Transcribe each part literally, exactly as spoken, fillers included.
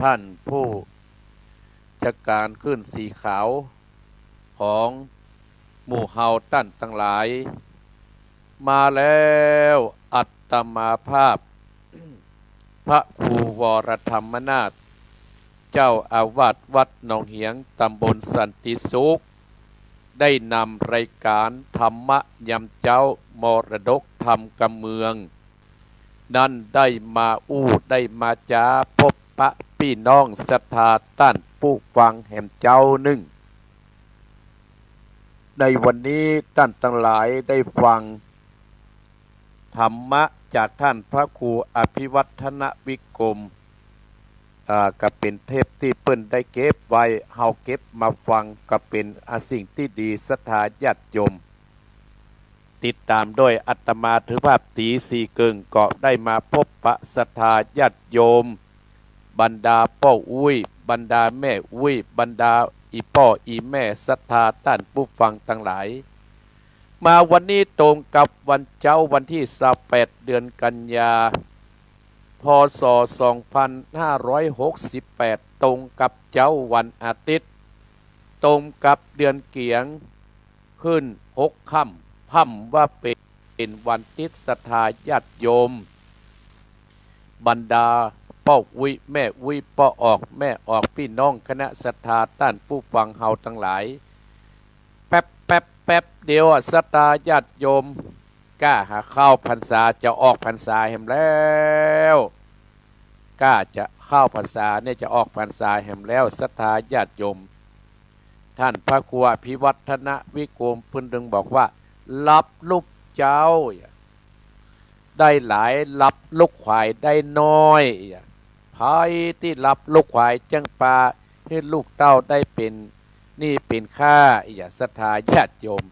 ท่านผู้จัดก๋านขึ้นสีขาวของหมู่เฮาต้านตังหลาย มาแล้วอาตมาภาพ พระครูวรธรรมนาถ เจ้าอาวาสวัดหนองเหียง ตำบลสันติสุข ได้นำรายก๋านธรรมะยามเจ๊ามรดกธรรมกำเมือง นั้นได้มาอู้ได้มาจ๋าพบปะปี้น้องศรัทธาต้านผู้ฟังแหมเจ๊านึ่ง ในวันนี้ต้านตังหลายได้ฟังธรรมะจากต้านพระครูอภิวัฒนวิกรม อ่า ก็เป๋นเทปตี้เปิ้นได้เก็บไว้ เฮาเก็บมาฟัง ก็เป๋นอาสิ่งตี้ดี ศรัทธาญาติโยม ติดต๋ามโดยอาตมาถือภาพตี๋สี่เกิ่ง ก็ได้มาพบปะศรัทธาญาติโยม บรรดาป้ออุ๊ย บรรดาแม่อุ๊ย บรรดาอี่ป้ออี่แม่ศรัทธาต้านผู้ฟังตังหลาย มาวันนี้ตรงกับวันเจ๊าวันตี้ซาวแปด เดือนกันยา พ.ศ. สองพันห้าร้อยหกสิบแปด ตรงกับเจ๊าวันอาทิตย์ ตรงกับเดือนเกี๋ยง ขึ้นหกค่ำ พ่ำว่าเป๋นวันติด ศรัทธาญาติโยม บรรดาป้ออุ๊ยแม่อุ๊ย ป้อออกแม่ออก ปี้น้องคณะศรัทธาต้านผู้ฟังเฮาตังหลาย แป๊บแป๊บแป๊บเดียวอะ ศรัทธาญาติโยม ก้าหาเข้าพรรษาจะออกพรรษาแหมแล้ว ก้าจะเข้าพรรษาเนี่ย จะออกพรรษาแหมแล้ว ศรัทธาญาติโยม ต้านพระครูอภิวัฒนวิกรมเปิ้นตึงบอกว่า ฮับลูกเจ๊า ได้หลาย ฮับลูกขวายได้น้อย ใผตี้ฮับลูกขวายจั้งปาหื้อลูกเต้าได้เป๋นหนี้เป๋นค่า ศรัทธาญาติโยม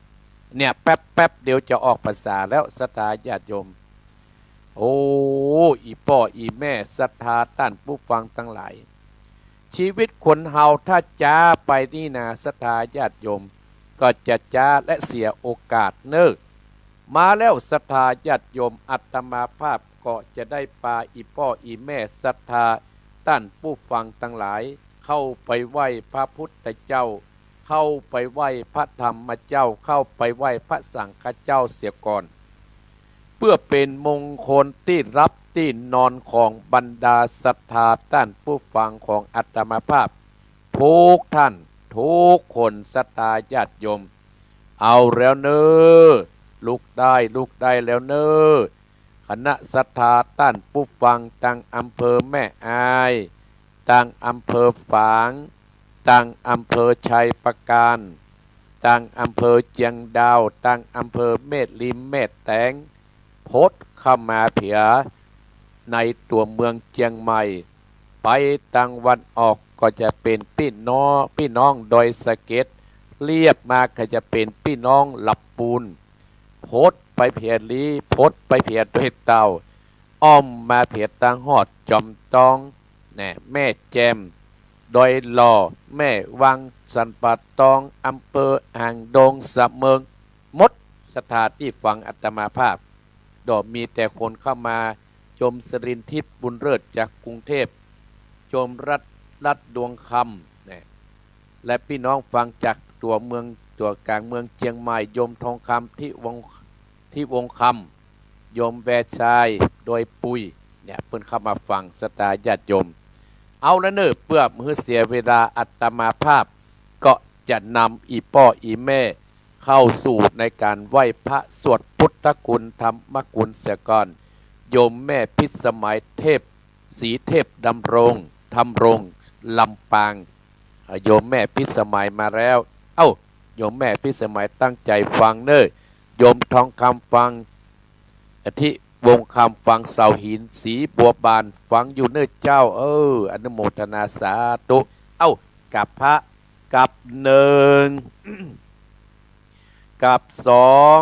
เนี่ย แป๊บแป๊บเดียวจะออกพรรษาแล้ว ศรัทธาญาติโยม โอ้ อี่ป้ออี่แม่ศรัทธาต้านผู้ฟังตังหลาย ชีวิตคนเฮาถ้าจ๊าไปนี่นา ศรัทธาญาติโยม ก็จะจ๊าและเสียโอกาสเน่อ มาแล้วศรัทธาญาติโยม อาตมาภาพก็จะได้ปาอี่ป้ออี่แม่ศรัทธาต้านผู้ฟังตังหลาย เข้าไปไหว้พระพุทธเจ้า เข้าไปไหว้พระธรรมเจ้า เข้าไปไหว้พระสังฆเจ้าเสียก่อน เปื้อเป๋นมงคลตี้ฮับตี้นอนของบรรดาศรัทธาต้านผู้ฟังของอาตมาภาพ กู้ต้านกู้คน ศรัทธาญาติโยม เอาแล้วเน่อ ลุกได้ ลุกได้แล้วเน่อ คณะศรัทธาต้านผู้ฟัง ตางอำเภอแม่อาย ตางอำเภอฝาง ตางอำเภอชัยปราการ ตางอำเภอเจียงดาว ตางอำเภอแม่ริมแม่แตง พดเข้ามาเผียในตั๋วเมืองเจียงใหม่ ไปตางวันออกก็จะเป๋นปี้น้อง ปี้น้องดอยสะเก็ด เลียบมาก็จะเป๋นปี้น้องลำปูน พดไปเผียลี้ พดไปเผียดอยเต่า อ้อมมาเผียตางฮอดจอมตอง แน่ แม่แจ่ม ดอยหล่อ แม่วัง สันป่าตอง อำเภอหางดง สะเมิง หมดศรัทธาตี้ฟังอาตมาภาพ ดอกมีแต่คนเข้ามา โยมสรินทิพย์ บุญเลิศ จากกรุงเทพฯ โยมรัตน์ รัตน์ ดวงคำ แน่ และปี้น้องฟังจากตั๋วเมือง ตั๋วก๋างเมืองเจียงใหม่ โยมทองคำ ทิวงศ์ ทิวงศ์คำ โยมแวร์ชาย ดอยปุย เนี่ย เปิ้นเข้ามาฟัง ศรัทธาญาติโยม เอาละเน่อ เปื้อบ่หื้อเสียเวลา อาตมาภาพก็จะนำอี่ป้ออี่แม่เข้าสู่ในก๋านไหว้พระ สวดพุทธคุณธรรมคุณเสียก่อน โยมแม่พิสมัย เทพ ศรีเทพดำรง ธำรง ลำปาง อ่า โยมแม่พิสมัยมาแล้ว เอ้า โยมแม่พิสมัยตั้งใจ๋ฟังเน่อ โยมทองคำฟัง อธิวงศ์คำฟัง เสาหิน ศรีบัวบาน ฟังอยู่เน่อเจ้า เออ อนุโมทนาสาธุ เอ้า กราบพระ กราบหนึ่ง กราบสอง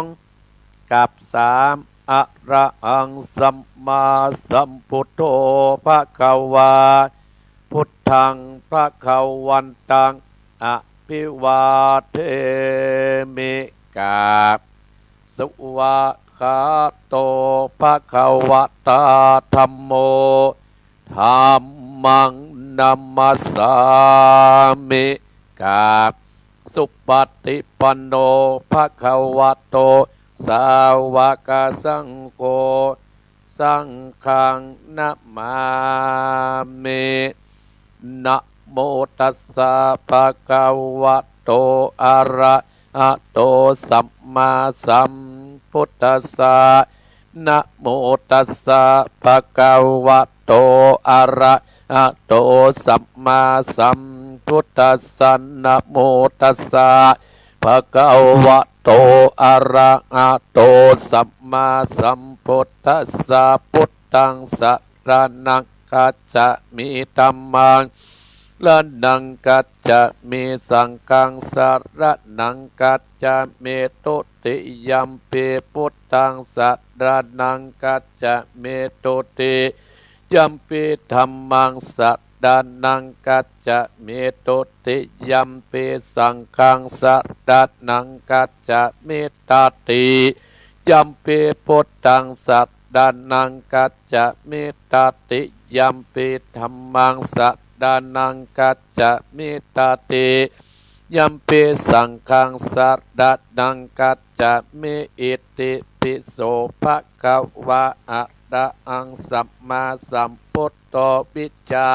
กราบสาม อะระหังสัมมาสัมพุทโธ ภะคะวา พุทธัง ภะคะวันตัง อะภิวาเทมิ กราบ สวากขาโต ภะคะวะตา ธัมโม ธัมมัง นะมัสสามิ กราบ สุปฏิปันโน ภะคะวะโต สาวกสังโฆ สังฆังนะมามิ นะโมตัสสะ ภะคะวะโต อะระหะโต สัมมาสัมพุทธัสสะ นะโมตัสสะ ภะคะวะโต อะระหะโต สัมมาสัมพุทธัสสะ นะโมตัสสะ ภะคะวะโต อะระหะโต สัมมาสัมพุทธัสสะ พุทธังสะระณังคัจฉามิ ธัมมัง สะระณังคัจฉามิ สังฆัง สะระณังคัจฉามิ ทุติยัมปิ พุทธัง สะระณังคัจฉามิ ทุติยัมปิ ธัมมัง สะระณังคัจฉามิ ทุติยัมปิ สังฆัง สะระณังคัจฉามิ ตติยัมปิ พุทธัง สะระณังคัจฉามิ ตติยัมปิ ธัมมัง สะระณังคัจฉามิ ตติยัมปิ สังฆัง สะระณังคัจฉามิ อิติปิโส ภะคะวะ อะระหัง สัมมาสัมพุทโธ วิชชา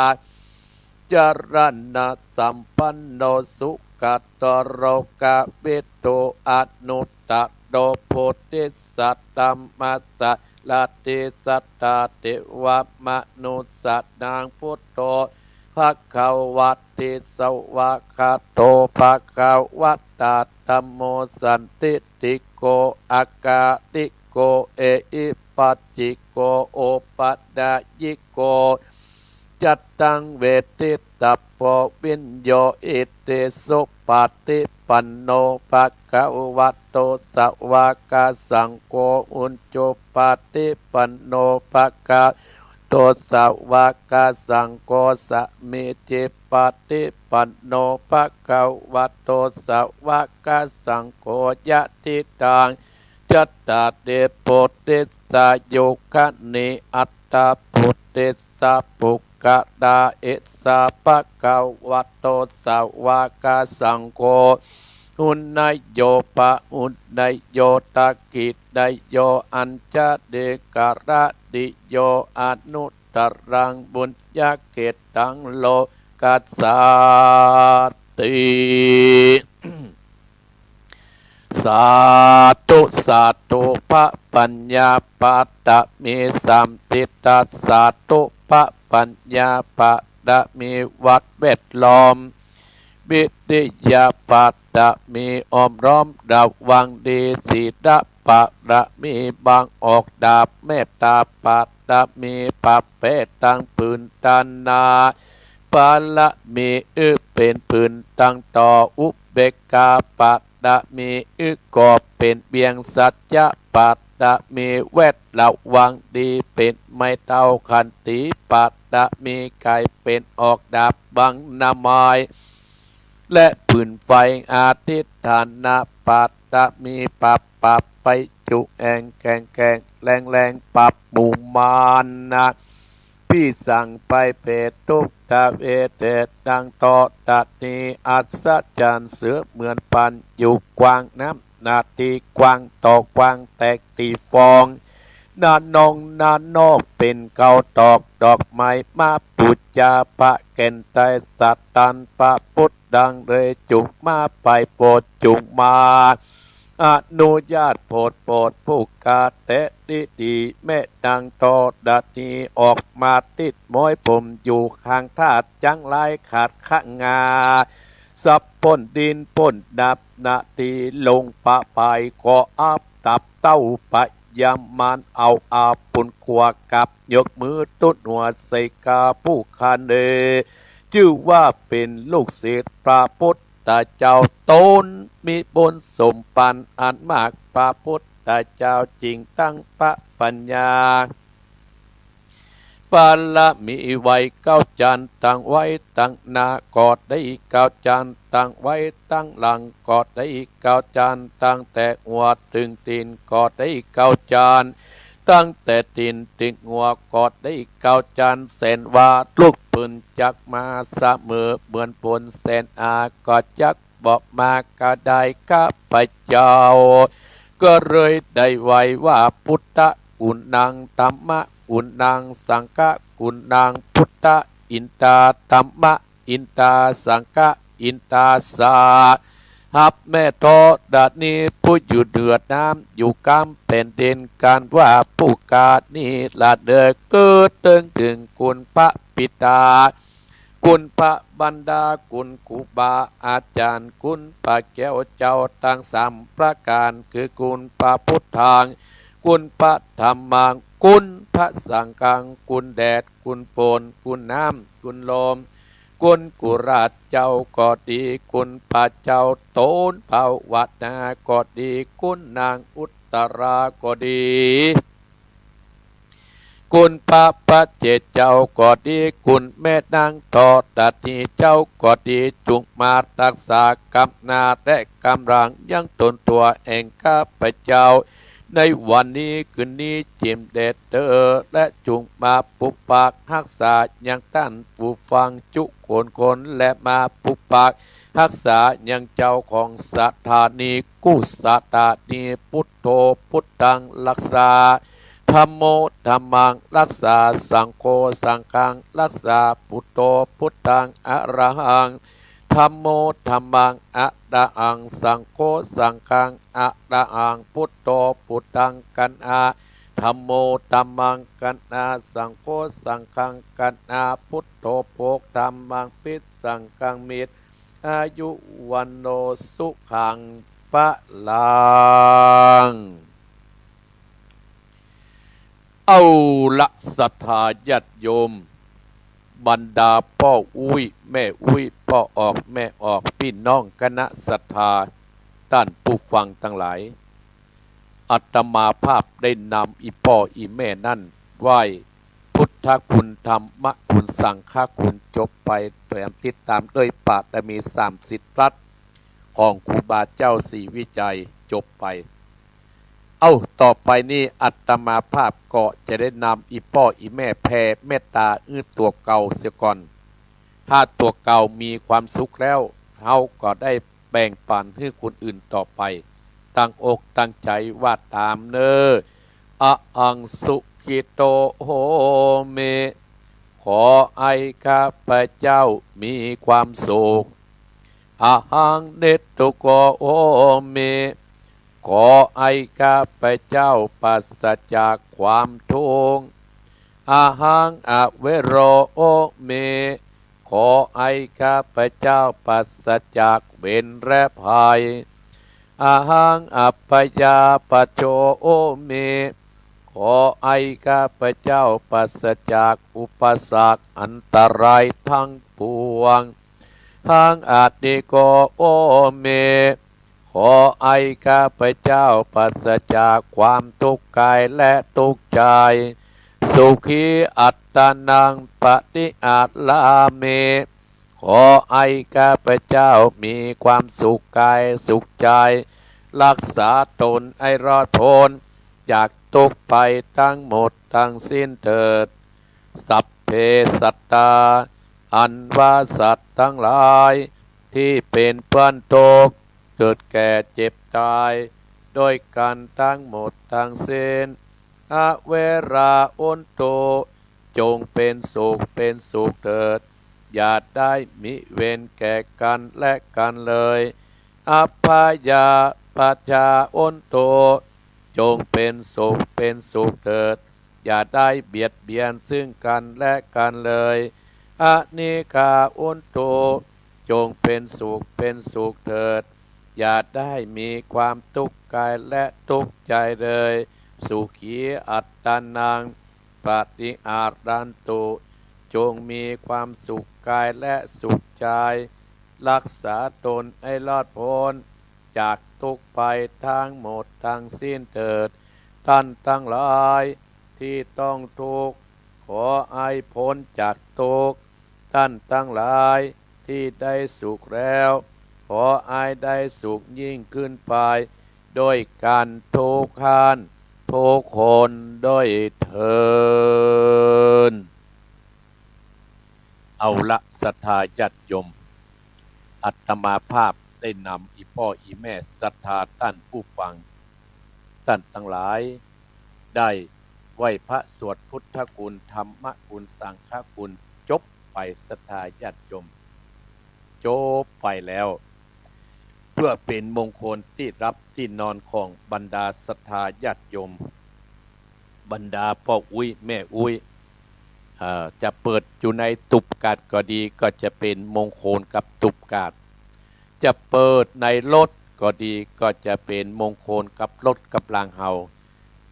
จะระณะสัมปันโน สุขะโต โลกะวิทู อนุตตะโร โพธิสัตว์ ธัมมะสะระติสัตถา เทวะมนุสสานัง พุทโธ ภะคะวะติ สวากขาโต ภะคะวะตา ธัมโม สันทิฏฐิโก อะกาลิโก เอหิปัสสิโก โอปะนัยยิโก จัตตัง เวทิตตะโพ วิญโญ อิติสุปะฏิปันโน ภะคะวะโต สวากขาสังโฆ อุจุปะฏิปันโน ภะคะวะโต สวากขาสังโฆ สามีจิปะฏิปันโน ภะคะวะโต สวากขาสังโฆ ยะทิตัง จัตตาริ ปุริสายุคานิ อัตถะ ปุริสะปุคคละ เอสะ ภะคะวะโต สวากขาสังโฆ อุณโญ ปะอุณโญ ทักขิณโญ อัญชลีกรณิโย อนุตตรัง ปุญญะเขตตัง โลกัสสาติ สาธุ สาธุ พระปัญญาบารมีสามสิทธา สาธุ พระปัญญาบารมีวัดแวดล้อม วิริยะบารมีอ้อมล้อมระวังดี ศีลบารมีบังออกดาบ เมตตาบารมีปรับแปลงตังผืนตังนา บารมีอื้อเป๋นผืนตังต่อ อุเบกขาบารมีอื้อก่อเป๋นเวียง สัจจะบารมีแวดระวังดี เป๋นไม้เท้า ขันติบารมีไขเป๋นออกดาบบังน้ำไม้ และปืนไฟ อธิฏฐานะบารมีปรับปรับไปจุแองแกงแกงแรงแรงปรับหมู่มารนะ พี่สั่งไปเปรตทุกทเวเทศดังต่อตะนี อัศจรรย์เสมือนปันอยู่กว้างน้ำนาทีกว้างต่อกว้างแตกตีฟอง นานองนานอกเป๋นเกาตอกดอกไม้มาปูจาพระแก่นไตรสตันพระพุทธดังเลยจุงมาไปโปรดจุงมา อนุญาตโปรดโปรดผู้ข้าแต่ดีดีแม่นางธรณีออกมาติดม้อยผมอยู่ข้างท่าจังไรขาดข้างงา สับพ้นดินพ้นดับนาทีลงประปายก็อับตับเต้าปะยามารเอาอาปุนขัวกับยกมือตุ้นหัวใส่กาผู้ข้าเนอ จื้อว่าเป๋นลูกศิษย์พระพุทธเจ้า ตนมีบุญสมปันอันมาก พระพุทธเจ้าจึงตั้งพระปัญญา บารมีไว้เก้าจันทร์ ตั้งไว้ตั้งหน้าก็ได้เก้าจันทร์ ตั้งไว้ตั้งหลังก็ได้เก้าจันทร์ ตั้งแต่หัวถึงตีนก็ได้เก้าจันทร์ ตั้งแต่ตี๋นเถิงหัวก็ได้เก้าจั๊น แสนว่าลูกปืนจักมาเสมอ เหมือนฝนแสนอาก็จักบ่มา ก็ได้ข้าพเจ้า ก็เลยได้ไหว้ว่า พุทธะกุณัง ธัมมะกุณัง สังฆะกุณัง พุทธะอินตา ธัมมะอินตา สังฆะอินตาสา ฮับแม่ธรณีผู้อยู่เหนือน้ำ อยู่ก้ามแผ่นดิน กันว่าผู้ข้านี้ละเนอ เกิดเถิงเถิงคุณพระบิดา คุณพระมารดา คุณครูบาอาจ๋ารย์ คุณพระแก้วเจ้าตังสามประก๋าน คือคุณพระพุทธัง คุณพระธัมมัง คุณพระสังฆัง คุณแดด คุณฝน คุณน้ำ คุณลม คุณกุราชเจ้าก็ดี คุณพระเจ้าโตนภาวนาก็ดี คุณนางอุตตราก็ดี คุณพระปัจเจกเจ้าก็ดี คุณแม่นางธรณีเจ้าก็ดี จุ่งมาฮักษากำนาและกำลังยังต๋นตั๋วแห่งข้าพเจ้า ในวันนี้คืนนี้จิ่มแด่เต๊อ และจุ่งมาปกปักฮักษายังต้านผู้ฟังจุคนคน และมาปกปักฮักษายังเจ้าของสถานีกู้สถานี พุทโธพุทธังรักษา ธัมโมธัมมังรักษา สังโฆสังฆังรักษา พุทโธพุทธังอะระหัง ธัมโมธัมมังอะระหัง สังโฆสังฆังอะระหัง พุทโธพุทธังกัณหา ธัมโมธัมมังกัณหา สังโฆสังฆังกัณหา พุทโธโภค ธัมมังภิ สังฆังมิตร อายุวัณโณสุขังพลัง เอาละศรัทธาญาติโยม บรรดาป้ออุ๊ยแม่อุ๊ย ป้อออกแม่ออก ปี้น้องคณะศรัทธา ต้านผู้ฟังตังหลาย อาตมาภาพได้นำอี่ป้ออี่แม่นั้นไหว้พุทธคุณ ธรรมคุณ สังฆคุณจบไป แถมติดตามด้วยปารมีสามสิบพลัดของครูบาเจ้าศรีวิชัยจบไป เอ้า ต่อไปนี้อาตมาภาพก็จะได้นำอี่ป้ออี่แม่แผ่เมตตาหื้อตั๋วเก่าเสียก่อน ถ้าตั๋วเก่ามีความสุขแล้ว เฮาก็ได้แบ่งปันหื้อคนอื่นต่อไป ตั้งอกตั้งใจ๋ว่าต๋ามเน่อ อะหังสุขิโตโหมิ ขอให้ข้าพเจ้ามีความสุข อะหังนิทุกโขโหมิ ขอให้ข้าพเจ้าปราศจากความทุกข์ อะหังอะเวโรโหมิ ขอให้ข้าพเจ้าปราศจากเวรและภัย อะหังอัปพยาปัชโชโหมิ ขอให้ข้าพเจ้าปราศจากอุปสรรคอันตรายทั้งปวง หังอะนิโกโหมิ ขอให้ข้าพเจ้าปราศจากความทุกข์กายและทุกข์ใจ สุขีอัตตานังปะริหารามิ ขอให้ข้าพเจ้ามีความสุขกายสุขใจ รักษาต๋นให้รอดป๊นจากทุกข์ภัยทั้งหมดทั้งสิ้นเถิด สัพเพสัตตา อันว่าสัตว์ทั้งหลาย ตี้เป๋นเปื้อนทุกข์ เกิดแก่เจ็บต๋าย โดยกั๋นทั้งหมดทั้งสิ้น อะเวราโหนตุ จงเป๋นสุขเป๋นสุขเถิด อย่าได้มีเวรแก่กั๋นและกั๋นเลย อัพพยาปัชชาโหนตุ จงเป๋นสุขเป๋นสุขเถิด อย่าได้เบียดเบียนซึ่งกั๋นและกั๋นเลย อนิฆาโหนตุ จงเป๋นสุขเป๋นสุขเถิด อย่าได้มีความทุกข์กายและทุกข์ใจเลย สุขีอัตตานังปะริหารันตุ จงมีความสุขกายและสุขใจ รักษาต๋นให้รอดป๊นจากทุกข์ภัยทั้งหมดทั้งสิ้นเถิด ท่านทั้งหลายตี้ต้องทุกข์ ขอให้ป๊นจากทุกข์ ท่านทั้งหลายตี้ได้สุขแล้ว ขอให้ได้สุขยิ่งขึ้นไป โดยกั๋นทุกท่าน ทุกคนด้วยเทอญ เอาละ ศรัทธาญาติโยม อาตมาภาพได้นำอี่ป้ออี่แม่ศรัทธาต้านผู้ฟัง ต้านตังหลาย ได้ไหว้พระสวดพุทธคุณ ธรรมคุณ สังฆคุณ จบไป ศรัทธาญาติโยม จบไปแล้ว เปื้อเป๋นมงคลตี้หลับตี้นอนของบรรดาศรัทธาญาติโยม บรรดาป้ออุ๊ยแม่อุ๊ย เอ่อ จะเปิดอยู่ในตุบกาดก็ดี ก็จะเป๋นมงคลกับตุบกาด จะเปิดในรถก็ดี ก็จะเป๋นมงคลกับรถกับราเฮา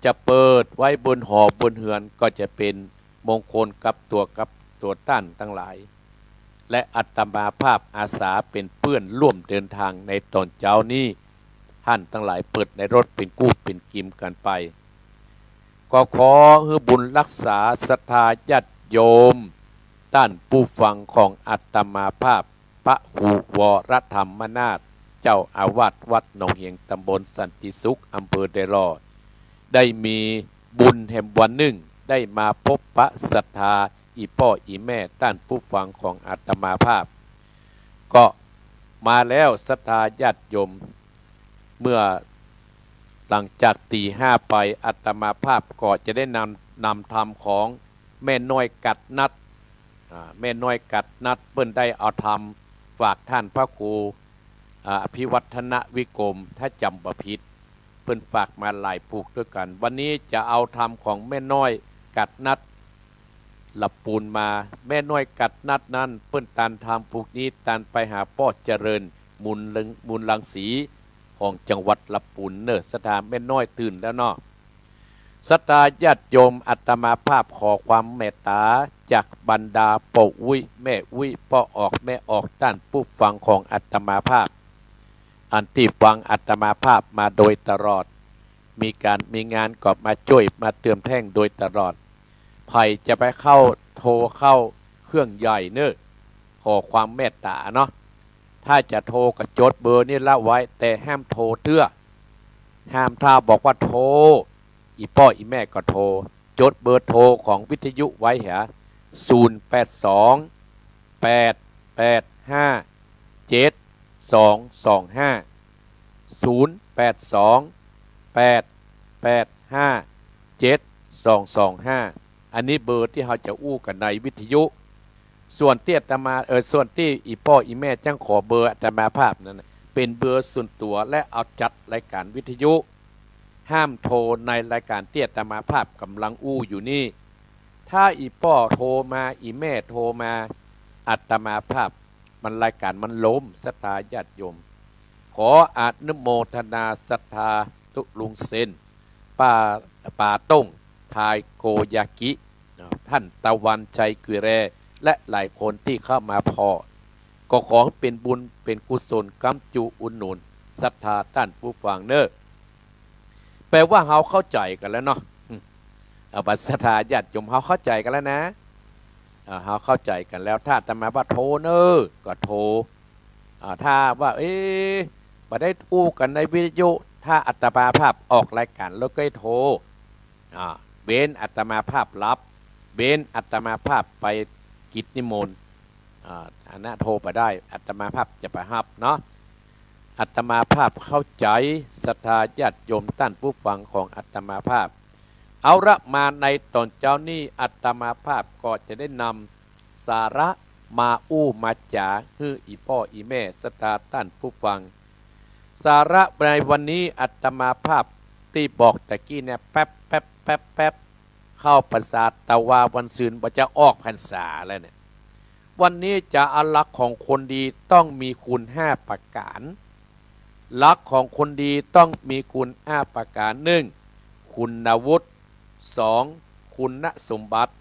จะเปิดไว้บนหอบนเฮือน ก็จะเป๋นมงคลกับตั๋วกับตั๋วต้านตังหลาย และอาตมาภาพอาสาเป๋นเปื้อนร่วมเดินทางในต๋อนเจ๊านี้ ต้านตังหลายเปิดในรถเป๋นกู้เป๋นกิมกั๋นไป ก็ขอหื้อบุญฮักษาศรัทธาญาติโยม ต้านผู้ฟังของอาตมาภาพ พระครูวรธรรมนาถ เจ้าอาวาสวัดหนองเหียง ตำบลสันติสุข อำเภอดอยหล่อ ได้มีบุญแหมวันนึ่ง ได้มาพบปะศรัทธาอี่ป้ออี่แม่ต้านผู้ฟังของอาตมาภาพ ก็มาแล้วศรัทธาญาติโยม เมื่อหลังจากตี๋ห้าไป อาตมาภาพก็จะได้นำ นำธรรมของแม่น้อยกัดนัด อ่า แม่น้อยกัดนัดเปิ้นได้เอาธรรมฝากต้านพระครู อ่า อภิวัฒนวิกรม ถ้าจ๋ำบ่ผิด เปิ้นฝากมาหลายปุกตวยกั๋น วันนี้จะเอาธรรมของแม่น้อยกัดนัด ละปูนมา แม่น้อยกัดนัดนั้น เปิ้นตานธรรมปุกนี้ตานไปหาป้อเจริญ มูลเรือง มูลรังสี ของจังหวัดละปูนเน่อ ศรัทธาแม่น้อยตื่นแล้วเนาะ ศรัทธาญาติโยม อาตมาภาพขอความเมตต๋าจากบรรดาป้ออุ๊ยแม่อุ๊ย ป้อออกแม่ออก ต้านผู้ฟังของอาตมาภาพ อันตี้ฟังอาตมาภาพมาโดยตลอด มีก๋านมีงานก็มาจ้วยมาเติมแท่งโดยตลอด ใผจะไปเข้าโทรเข้าเครื่องใหญ่เน่อ ขอความเมตต๋าเนาะ ถ้าจะโทรก็จดเบอร์นี้ละไว้ แต่ห้ามโทรเตื้อ ห้าม ถ้าบอกว่าโทร อี่ป้ออี่แม่ก็โทร จดเบอร์โทรของวิทยุไว้เหีย ศูนย์แปดสอง แปดแปดห้า เจ็ดสองสองห้า ศูนย์แปดสอง แปดแปดห้า เจ็ดสองสองห้า อันนี้เบอร์ตี้เฮาจะอู้กั๋นในวิทยุ ส่วนตี้อาตมา เอ่อ ส่วนตี้อี่ป้ออี่แม่จั้งขอเบอร์อาตมาภาพนั้นน่ะ เป๋นเบอร์ส่วนตั๋วและเอาจัดรายก๋านวิทยุ ห้ามโทรในรายก๋านตี้อาตมาภาพก่ำลังอู้อยู่นี้ ถ้าอี่ป้อโทรมา อี่แม่โทรมา อาตมาภาพ มันรายก๋านมันล้ม ศรัทธาญาติโยม ขออนุโมทนาศรัทธาตุ๊ลุงเซน ป้า ป๋าต้ง ทายโกยากิ ต้านตะวันชัยกุยแล และหลายคนตี้เข้ามาผ่อ ก็ขอเป๋นบุญเป๋นกุศลก๋ำจูอุดหนุนศรัทธาต้านผู้ฟังเน่อ แปลว่าเฮาเข้าใจ๋กั๋นแล้วเนาะ เอา บรรดาศรัทธาญาติโยม เฮาเข้าใจ๋กั๋นแล้วนะ อ่า เฮาเข้าใจ๋กั๋นแล้ว ถ้าอาตมาว่าโทรเน่อ ก็โทร อ่า ถ้าว่า เอ๊ะ บ่ได้อู้กั๋นในวิทยุ ถ้าอาตมาภาพออกรายก๋านแล้วก็โทร อ่า เว้นอาตมาภาพหลับ เว้นอาตมาภาพไปกิจนิมนต์ อ่า อันนั้นโทรไปได้ อาตมาภาพจะไปฮับเนาะ อาตมาภาพเข้าใจ๋ศรัทธาญาติโยมต้านผู้ฟังของอาตมาภาพ เอาละ มาในต๋อนเจ๊านี้ อาตมาภาพก็จะได้นำสาระมาอู้มาจ๋าหื้ออี่ป้ออี่แม่ศรัทธาต้านผู้ฟัง สาระในวันนี้อาตมาภาพตี้บอกตะกี้เนี่ย แป๊บ แป๊บ แป๊บ แป๊บ เข้าพรรษา ตะวาวันซืนบ่าจะออกพรรษาแล้วเนี่ย วันนี้จะเอาหลักของคนดีต้องมีคุณห้าประก๋าน หลักของคนดีต้องมีคุณห้าประก๋าน หนึ่ง คุณวุฒิ สอง คุณสมบัติ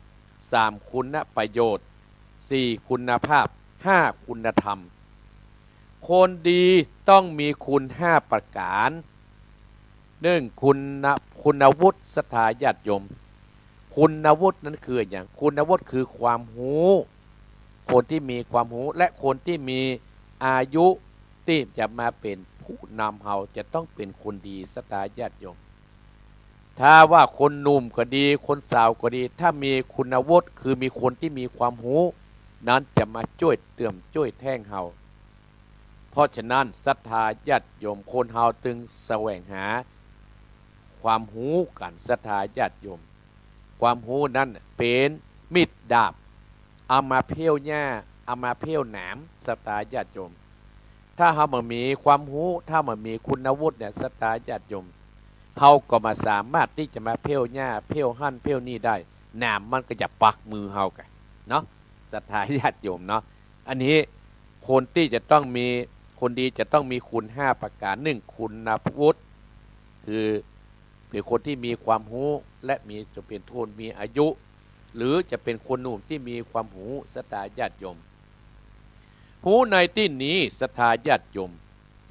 สาม คุณประโยชน์ สี่ คุณภาพ ห้า คุณธรรม คนดีต้องมีคุณห้าประก๋าน หนึ่ง คุณ คุณวุฒิ ศรัทธาญาติโยม คุณวุฒินั้นคืออะหยัง คุณวุฒิคือความฮู้ คนตี้มีความฮู้ และคนตี้มีอายุตี้จะมาเป๋นผู้นำเฮาจะต้องเป๋นคนดี ศรัทธาญาติโยม ถ้าว่าคนหนุ่มก็ดี คนสาวก็ดี ถ้ามีคุณวุฒิ คือมีคนตี้มีความฮู้ นั้นจะมาจ้วยเติมจ้วยแถมเฮา เพราะฉะนั้นศรัทธาญาติโยม คนเฮาจึงแสวงหาความฮู้กั๋น ศรัทธาญาติโยม ความฮู้นั้นเป๋นมีดดาบ เอามาเผี้ยวหญ้า เอามาเผี้ยวหนาม ศรัทธาญาติโยม ถ้าเฮาบ่มีความฮู้ ถ้าบ่มีคุณวุฒิเนี่ย ศรัทธาญาติโยม เฮาก็บ่สามารถตี้จะมาเผี้ยวหญ้า เผี้ยวหั้นเผี้ยวนี่ได้ หนามมันก็จะปักมือเฮาก่ะเนาะ ศรัทธาญาติโยมเนาะ อันนี้คนตี้จะต้องมี คนดีจะต้องมีคุณห้าประก๋าน หนึ่ง คุณวุฒิ คือเป๋นคนตี้มีความฮู้ และมี จะเป๋นคนมีอายุ หรือจะเป๋นคนหนุ่มตี้มีความฮู้ ศรัทธาญาติโยม ฮู้ในตี้นี้ ศรัทธาญาติโยม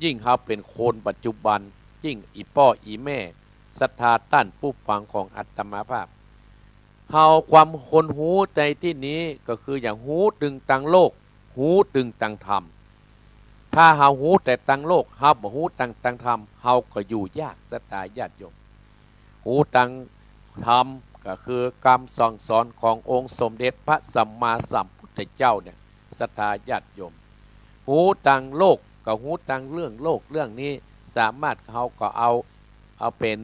ยิ่งเฮาเป๋นคนปัจจุบัน ยิ่งอี่ป้ออี่แม่ ศรัทธาต้านผู้ฟังของอาตมาภาพ เฮาความคนฮู้ในตี้นี้ก็คืออย่างฮู้ตึงตังโลก ฮู้ตึงตังธรรม ถ้าเฮาฮู้แต่ตังโลก เฮาบ่ฮู้ตัง ตังธรรม เฮาก็อยู่ยาก ศรัทธาญาติโยม ฮู้ตังธรรมก็คือกำสั่งสอนขององค์สมเด็จพระสัมมาสัมพุทธเจ้าเนี่ย ศรัทธาญาติโยม ฮู้ตังโลกก็ฮู้ตังเรื่องโลกเรื่องนี้ สามารถเฮาก็เอา เอาเป๋น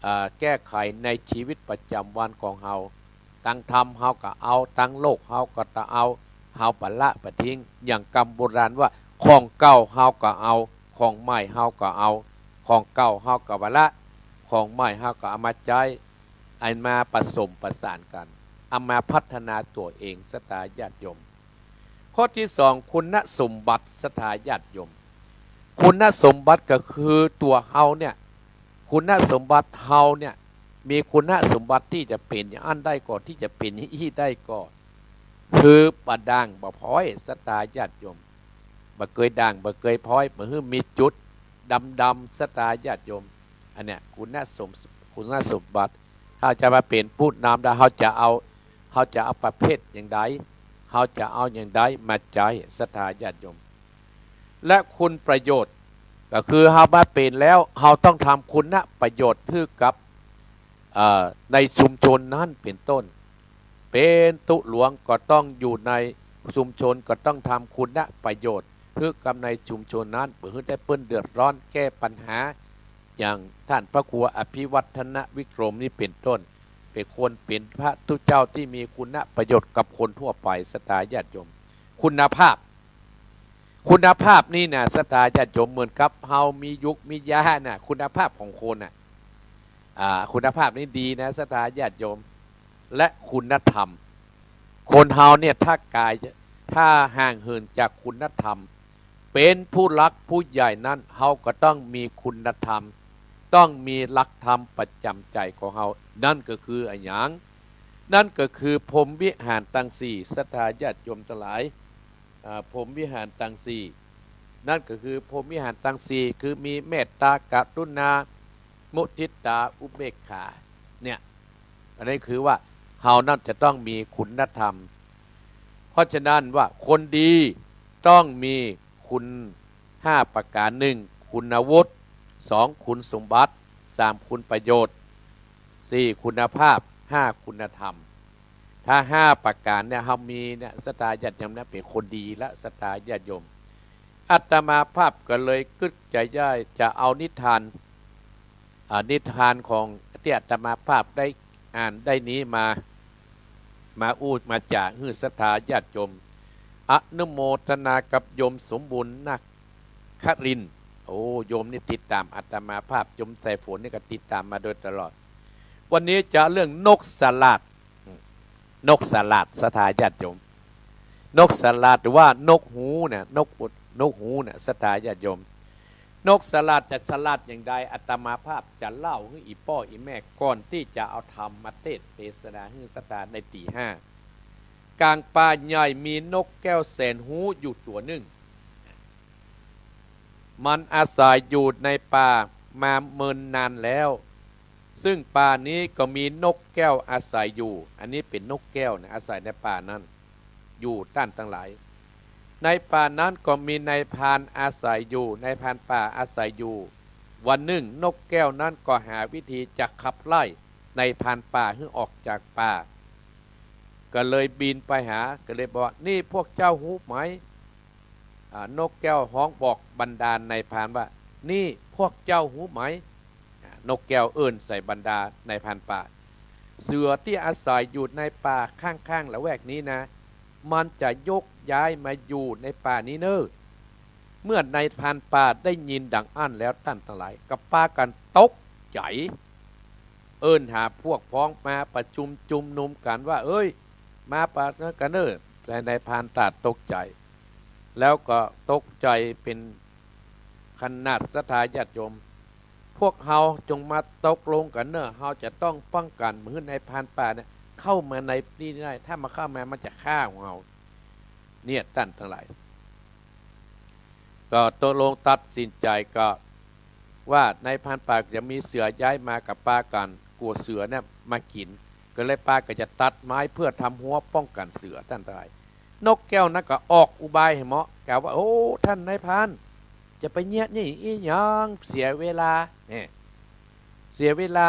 เอ่อ แก้ไขในชีวิตประจำวันของเฮา ตังธรรมเฮาก็เอา ตังโลกเฮาก็ตะเอา เฮาบ่ละบ่ทิ้ง อย่างกำโบราณว่า ของเก่าเฮาก็เอา ของใหม่เฮาก็เอา ของเก่าเฮาก็บ่ละ ของใหม่เฮาก็เอามาใจ๊ เอามาผสมประสานกั๋น เอามาพัฒนาตั๋วเอง ศรัทธาญาติโยม ข้อตี้สอง คุณสมบัติ ศรัทธาญาติโยม คุณสมบัติก็คือตั๋วเฮาเนี่ย คุณสมบัติเฮาเนี่ย มีคุณสมบัติตี้จะเป๋นอย่างอั้นได้ก่อ ตี้จะเป๋นอย่างอี้ได้ก่อ คือบ่ด่างบ่พร้อย ศรัทธาญาติโยม บ่เกยด่างบ่เกยพร้อย บ่หื้อมีจุดดำๆ ศรัทธาญาติโยม อันเนี้ยคุณสม คุณสมบัติ ถ้าจะมาเป๋นผู้นำได้ เฮาจะเอา เฮาจะเอาประเภทอย่างใด เฮาจะเอาอย่างใดมาใจ๊ ศรัทธาญาติโยม และคุณประโยชน์ ก็คือเฮามาเป๋นแล้ว เฮาต้องทำคุณประโยชน์หื้อกับ เอ่อ ในชุมชนนั้นเป๋นต้น เป๋นตุ๊หลวงก็ต้องอยู่ในชุมชน ก็ต้องทำคุณประโยชน์หื้อกับในชุมชนนั้น บ่หื้อแต่เปิ้นเดือดร้อน แก้ปัญหา อย่างต้านพระครูอภิวัฒนวิกรมนี่เป๋นต้น เป๋นคนเป๋นพระตุ๊เจ้าตี้มีคุณประโยชน์กับคนทั่วไป ศรัทธาญาติโยม คุณภาพ คุณภาพนี่นะ ศรัทธาญาติโยม เหมือนกับเฮามียุกมียาน่ะ คุณภาพของคนน่ะ อ่า คุณภาพนี่ดีนะ ศรัทธาญาติโยม และคุณธรรม คนเฮาเนี่ย ถ้ากาย ถ้าห่างเหินจากคุณธรรม เป๋นผู้หลักผู้ใหญ่นั้น เฮาก็ต้องมีคุณธรรม ต้องมีหลักธรรมประจ๋ำใจ๋ของเฮา นั่นก็คืออะหยัง นั่นก็คือพรหมวิหารตังสี่ ศรัทธาญาติโยมตังหลาย อ่า พรหมวิหารตังสี่ นั่นก็คือพรหมวิหารตังสี่ คือมีเมตตา กรุณา มุทิตา อุเบกขา เนี่ย อันนี้คือว่าเฮานั้นจะต้องมีคุณธรรม เพราะฉะนั้นว่าคนดีต้องมีคุณห้าประการ หนึ่ง คุณวุฒิ สอง คุณสมบัติ สาม คุณประโยชน์ สี่ คุณภาพ ห้า คุณธรรม ถ้าห้าประการเนี่ยเฮามีเนี่ย ศรัทธาญาติโยมเนี่ยเป๋นคนดีละ ศรัทธาญาติโยม อาตมาภาพก็เลยกึ๊ดใจ๋ได้จะเอานิทาน อ่า นิทานของตี้อาตมาภาพได้อ่านได้นี้มา มาอู้มาจ๋าหื้อศรัทธาญาติโยม อนุโมทนากับโยมสมบูรณ์นาครินทร์ โอ้ โยมนี่ติดต๋ามอาตมาภาพ โยมสายฝนนี่ก็ติดต๋ามมาโดยตลอด วันนี้จะเรื่องนกสลาด นกสลาด ศรัทธาญาติโยม นกสลาดหรือว่านกฮูกเนี่ย นก นกฮูกเนี่ย ศรัทธาญาติโยม นกสลาดจะสลาดอย่างใด อาตมาภาพจะเล่าหื้ออี่ป้ออี่แม่ก่อนตี้จะเอาธรรมมาเตสน์เตสนาหื้อศรัทธาในตี๋ห้า ก๋างป่าใหญ่มีนกแก้วแสนฮูกอยู่ตั๋วนึ่ง มันอาศัยอยู่ในป่ามาเมินนานแล้ว ซึ่งป่านี้ก็มีนกแก้วอาศัยอยู่ อันนี้เป๋นนกแก้วนะ อาศัยในป่านั้น อยู่ต้านตังหลาย ในป่านั้นก็มีนายพรานอาศัยอยู่ นายพรานป่าอาศัยอยู่ วันนึ่งนกแก้วนั้นก็หาวิธีจะขับไล่นายพรานป่าหื้อออกจากป่า ก็เลยบินไปหา ก็เลยบอกว่า นี่พวกเจ้าฮู้ไหม อ่า นกแก้วฮ้องบอกบรรดานายพรานว่า นี่พวกเจ้าฮู้ไหม อ่า นกแก้วเอิ้นใส่บรรดานายพรานป่า เสือตี้อาศัยอยู่ในป่าข้างๆ ละแวกนี้นะ มันจะโยกย้ายมาอยู่ในป่านี้เน่อ เมื่อนายพรานป่าได้ยินดังอั้นแล้วต้านตังหลายก็ปากั๋นตกใจ๋ เอิ้นหาพวกพ้องมาประชุมจุมนุมกั๋นว่า เอ้ย มาปะกั๋นเน่อ แต่นายพรานป่าตกใจ๋ แล้วก็ตกใจ๋เป๋นขนาด ศรัทธาญาติโยม พวกเฮาจงมาตกลงกั๋นเน่อ เฮาจะต้องป้องกั๋นบ่หื้อนายพรานป่าเนี่ยเข้ามาในนี่ได้ ถ้ามันเข้ามามันจะฆ่าของเฮา เนี่ยต้านตังหลาย ก็ตกลงตัดสินใจ๋ก็ว่านายพรานป่าจะมีเสือย้ายมาก็ปากั๋นกั๋วเสือเนี่ยมากิ๋น ก็เลยปากั๋นจะตัดไม้เพื่อทำฮั้วป้องกั๋นเสือต้านตังหลาย นกแก้วนั้นก็ออกอุบายหื้อเหมาะ กล่าวว่า โอ้ ต้านนายพราน จะไปเยียะนี่อี้หยัง เสียเวลา เนี่ย เสียเวลา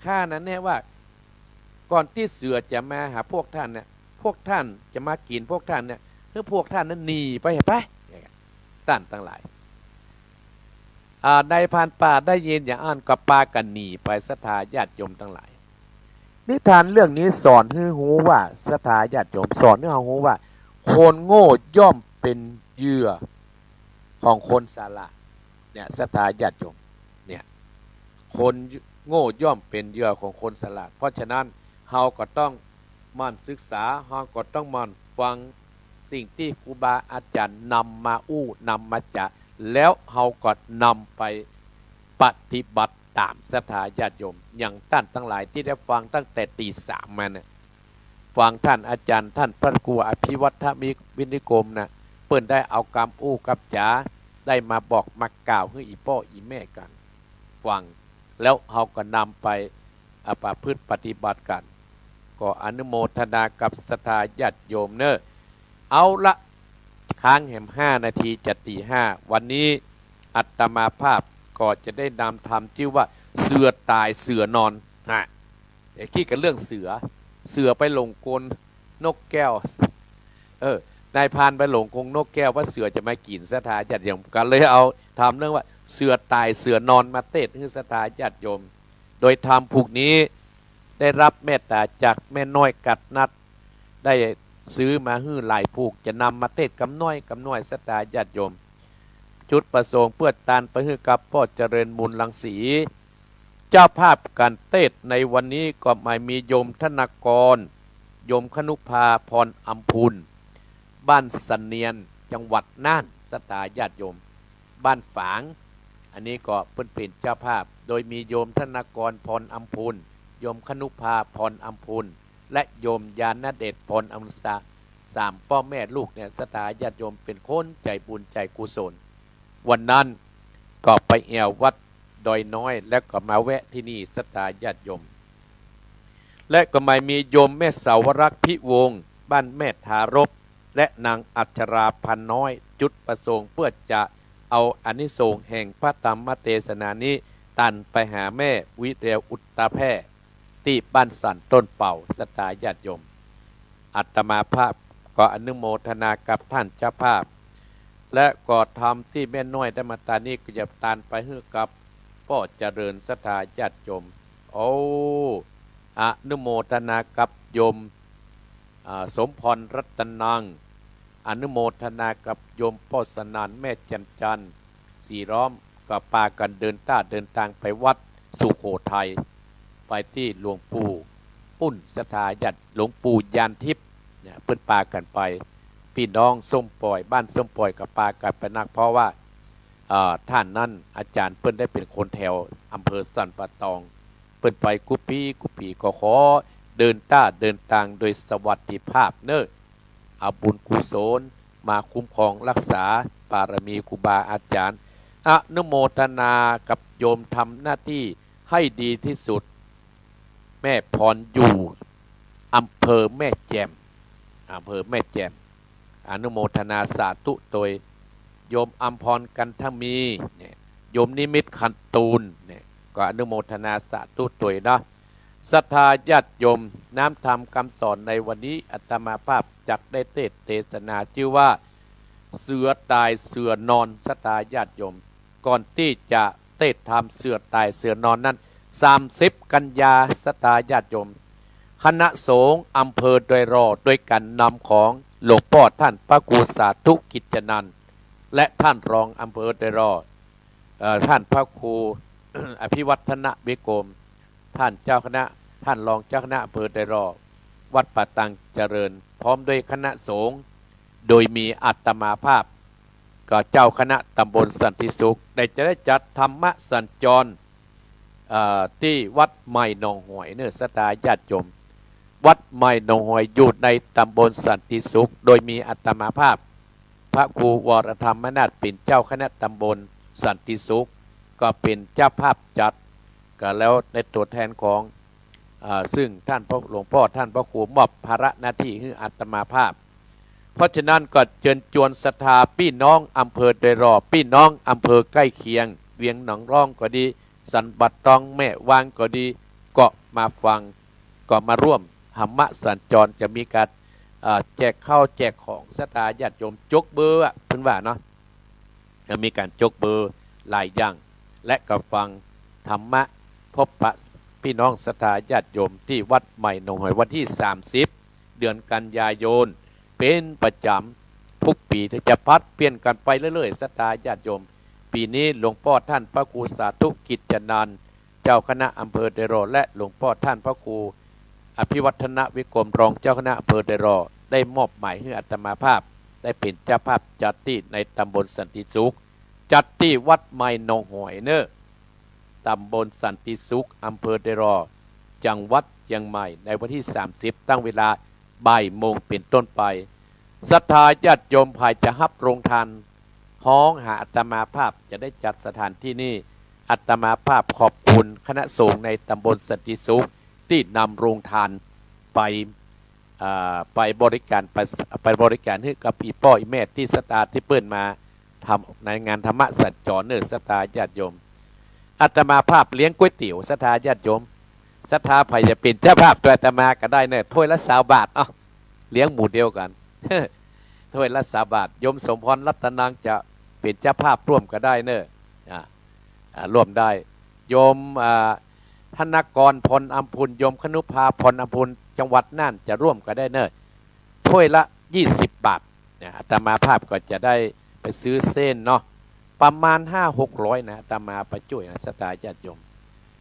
ข้านั้นแน่ว่า ก่อนตี้เสือจะมาหาพวกต้านเนี่ย พวกต้านจะมากิ๋นพวกต้านเนี่ย หื้อพวกต้านนั้นหนีไป ไป ต้านตังหลาย อ่า นายพรานป่าได้ยินอย่างอั้นก็ปากั๋นหนีไป ศรัทธาญาติโยมตังหลาย นิทานเรื่องนี้สอนหื้อฮู้ว่า ศรัทธาญาติโยม สอนหื้อเฮาฮู้ว่า คนโง่ย่อมเป๋นเหยื่อของคนฉลาด เนี่ย ศรัทธาญาติโยม เนี่ย คนโง่ย่อมเป๋นเหยื่อของคนฉลาด เพราะฉะนั้นเฮาก็ต้องหมั่นศึกษา เฮาก็ต้องหมั่นฟังสิ่งตี้ครูบาอาจ๋ารย์นำมาอู้ นำมาจ๋า แล้วเฮาก็นำไปปฏิบัติต๋าม ศรัทธาญาติโยม อย่างต้านตังหลายตี้ได้ฟังตั้งแต่ตีสามมาเนี่ย ฟังต้านอาจ๋ารย์ ต้านพระครูอภิวัฒน์วินิจฉัยนะ เปิ้นได้เอากำอู้กำจ๋า ได้มาบอกมากล่าวหื้ออี่ป้ออี่แม่กั๋นฟัง แล้วเฮาก็นำไป อ่า ประพฤติปฏิบัติกั๋น ก็อนุโมทนากับศรัทธาญาติโยมเน่อ เอาละ ค้างแหมห้านาทีจะตีห้า วันนี้อาตมาภาพก็จะได้นำธรรมจื้อว่า เสือต๋ายเสือนอน ฮะ เดี๋ยวกี้กั๋นเรื่องเสือ เสือไปหลงกลนกแก้ว เออ นายพรานไปหลงกลนกแก้วว่าเสือจะมากิ๋น ศรัทธาญาติโยม ก็เลยเอาธรรมเรื่องว่า เสือต๋ายเสือนอนมาเตศน์หื้อศรัทธาญาติโยม โดยธรรมผูกนี้ได้รับเมตต๋าจากแม่น้อยกัดนัด ได้ซื้อมาหื้อหลายผูก จะนำมาเตศน์กำน้อยกำน้อย ศรัทธาญาติโยม จุดประสงค์เปื้อตานไปหื้อกับป้อเจริญมูลรังสี เจ้าภาพก๋านเตศน์ในวันนี้ก็หมายมีโยมธนากร โยมคณุภา พรอำพูน บ้านเสนียน จังหวัดน่าน ศรัทธาญาติโยม บ้านฝาง อันนี้ก็เปิ้นเป๋นเจ้าภาพ โดยมีโยมธนากร พรอำพูน โยมคณุภา พรอำพูน และโยมญาณเดช พรอำพูน สามป้อแม่ลูกเนี่ย ศรัทธาญาติโยมเป๋นคนใจ๋บุญใจ๋กุศล วันนั้นก็ไปแอ่ววัดดอยน้อย แล้วก็มาแวะตี้นี่ ศรัทธาญาติโยม และก็หมายมีโยมแม่สาวรักษ์ พิวงศ์ บ้านแม่ทารพ และนางอัชรา พันน้อย จุดประสงค์เปื้อจะเอาอานิสงส์แห่งพระธรรมเตสนานี้ตานไปหาแม่วิเรียวอุตตาแพร่ ตี้บ้านสันต้นเป่า ศรัทธาญาติโยม อาตมาภาพก็อนุโมทนากับต้านเจ้าภาพ และก็ธรรมตี้แม่น้อยได้มาตานนี้ก็จะตานไปหื้อกับป้อเจริญ ศรัทธาญาติโยม โอ้ อนุโมทนากับโยม อ่า สมพรรัตนัง อนุโมทนากับโยมป้อสนาน แม่แจ่มจันทร์ สีล้อม ก็ปากั๋นเดินต้าเดินตางไปวัดสุโขทัย ไปตี้หลวงปู่ปุ้น ศรัทธาญาติ หลวงปู่ญาณทิพย์เนี่ย เปิ้นปากั๋นไป ปี้น้องส้มป่อย บ้านส้มป่อยก็ปากั๋นไปนัก เพราะว่า เอ่อ ต้านนั้นอาจ๋ารย์เปิ้นได้เป๋นคนแถวอำเภอสันป่าตอง เปิ้นไปกู้ปี๋กู้ปี๋ ก็ขอเดินต้าเดินตางโดยสวัสดิภาพเน่อ เอาบุญกุศลมาคุ้มครองรักษาบารมีครูบาอาจ๋ารย์ อนุโมทนากับโยมทำหน้าตี้ให้ดีที่สุด แม่พรอยู่อำเภอแม่แจ่ม อำเภอแม่แจ่ม อนุโมทนาสาธุโตย โยมอำพร กันทมี เนี่ย โยมนิมิต ขันตูน เนี่ย ก็อนุโมทนาสาธุตวยเนาะ ศรัทธาญาติโยม น้ำธรรมกำสอนในวันนี้ อาตมาภาพจักได้เตสน์เตสนาจื้อว่า เสือต๋ายเสือนอน ศรัทธาญาติโยม ก่อนตี้จะเตสน์ธรรมเสือต๋ายเสือนอนนั้น สามสิบกันยา ศรัทธาญาติโยม คณะสงฆ์อำเภอดอยหล่อ โดยก๋านนำของหลวงป้อต้านพระครูสาธุกิจจนันท์ และต้านรองอำเภอดอยหล่อ เอ่อ ต้านพระครู อภิวัฒนวิกรม ต้านเจ้าคณะ ต้านรองเจ้าคณะอำเภอดอยหล่อ วัดป่าตังเจริญ พร้อมด้วยคณะสงฆ์ โดยมีอาตมาภาพ ก็เจ้าคณะตำบลสันติสุข ได้จะได้จัดธรรมสัญจร เอ่อ ตี้วัดใหม่หนองหอยเน่อ ศรัทธาญาติโยม วัดใหม่หนองหอยอยู่ในตำบลสันติสุข โดยมีอาตมาภาพ พระครูวรธรรมนาถ เป๋นเจ้าคณะตำบลสันติสุข ก็เป๋นเจ้าภาพจัด ก็แล้วในตัวแทนของ อ่า ซึ่งต้านพระ หลวงป้อต้านพระครูมอบภาระหน้าตี้หื้ออาตมาภาพ เพราะฉะนั้นก็เจิญจวนศรัทธาปี้น้องอำเภอดอยหล่อ ปี้น้องอำเภอใก้เคียง เวียงหนองล่องก็ดี สันป่าตอง แม่วางก็ดี ก็มาฟัง ก็มาร่วมธรรมสัญจร จะมีก๋าน อ่า แจกข้าวแจกของ ศรัทธาญาติโยม จกเบอร์อะ เปิ้นว่าเนาะ จะมีก๋านจกเบอร์หลายอย่าง และก็ฟังธรรมะ พบปะปี้น้องศรัทธาญาติโยมตี้วัดใหม่หนองหอย วันตี้สามสิบ เดือนกันยายน เป๋นประจ๋ำทุกปี๋ จะผลัดเปลี่ยนกั๋นไปเรื่อยๆ ศรัทธาญาติโยม ปี๋นี้หลวงป้อต้านพระครูสาธุกิจจนันท์ เจ้าคณะอำเภอดอยหล่อ และหลวงป้อต้านพระครูอภิวัฒนวิกรม รองเจ้าคณะอำเภอดอยหล่อ ได้มอบหมายหื้ออาตมาภาพ ได้เป๋นเจ้าภาพจัดตี้ในตำบลสันติสุข จัดตี้วัดใหม่หนองหอยเน่อ ตำบลสันติสุข อำเภอดอยหล่อ จังหวัดเจียงใหม่ ในวันตี้สามสิบ ตั้งเวลาบ่ายโมงเป๋นต้นไป ศรัทธาญาติโยมใผจะฮับโรงทาน ฮ้องหาอาตมาภาพ จะได้จัดสถานตี้นี่ อาตมาภาพขอบคุณคณะสงฆ์ในตำบลสันติสุข ตี้นำโรงทานไป อ่า ไปบริก๋าร ไป ไปบริก๋ารหื้อกับอี่ป้ออี่แม่ตี้ศรัทธาตี้เปิ้นมาทำในงานธรรมสัญจรเน่อ ศรัทธาญาติโยม อาตมาภาพเลี้ยงก๋วยเตี๋ยว ศรัทธาญาติโยม ศรัทธาใผจะเป๋นเจ้าภาพตวยอาตมาก็ได้เน่อ ถ้วยละซาวบาท เอ้า เลี้ยงหมู่เดียวกั๋น ถ้วยละซาวบาท โยมสมพรรัตนังจะเป๋นเจ้าภาพร่วมก็ได้เน่อ อ่า อ่า ร่วมได้ โยม อ่า ธนกร พลอำพูน โยมคณุภา พลอำพูน จังหวัดน่านจะร่วมก็ได้เน่อ ถ้วยละยี่สิบบาท เนี่ย อาตมาภาพก็จะได้ไปซื้อเส้นเนาะ ประมาณห้าหกร้อยนะ อาตมาไปจ้วยนะ ศรัทธาญาติโยม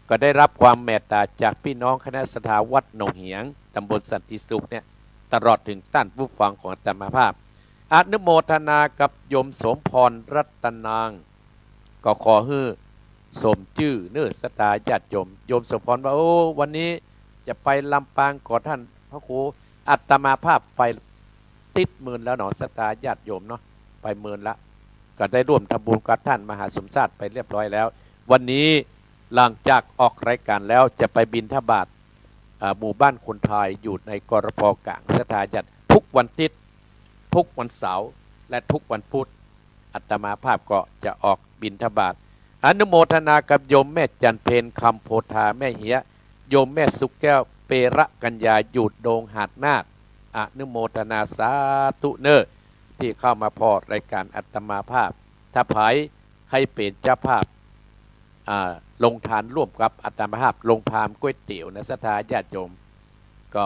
ก็ได้รับความเมตต๋าจากปี้น้องคณะศรัทธาวัดหนองเหียง ตำบลสันติสุขเนี่ย ตลอดเถิงต้านผู้ฟังของอาตมาภาพ อนุโมทนากับโยมสมพรรัตนัง ก็ขอหื้อสมจื้อเน่อ ศรัทธาญาติโยม โยมสมพรว่า โอ้ วันนี้จะไปลำปาง ขอต้านพระครู อาตมาภาพไปติดเมินแล้วเนาะ ศรัทธาญาติโยมเนาะ ไปเมินละ ก็ได้ร่วมทำบุญกับต้านมหาสมชาติไปเรียบร้อยแล้ว วันนี้หลังจากออกรายก๋านแล้วจะไปบิณฑบาต อ่า หมู่บ้านคนไทยอยู่ใน กรพ ก๋าง ศรัทธาญาติ ทุกวันติ๊ด ทุกวันเสาร์ และทุกวันพุธ อาตมาภาพก็จะออกบิณฑบาต อนุโมทนากับโยมแม่จันเพ็ญ คำโพธา แม่เหีย โยมแม่สุขแก้ว เประกัญญา อยู่ดงหาดนาค อนุโมทนาสาธุเน่อ ตี้เข้ามาผ่อรายก๋านอาตมาภาพ ถ้าใผใค่เป๋นเจ้าภาพ อ่า โรงทานร่วมกับอาตมาภาพ โรงทานก๋วยเตี๋ยวนะ ศรัทธาญาติโยม ก็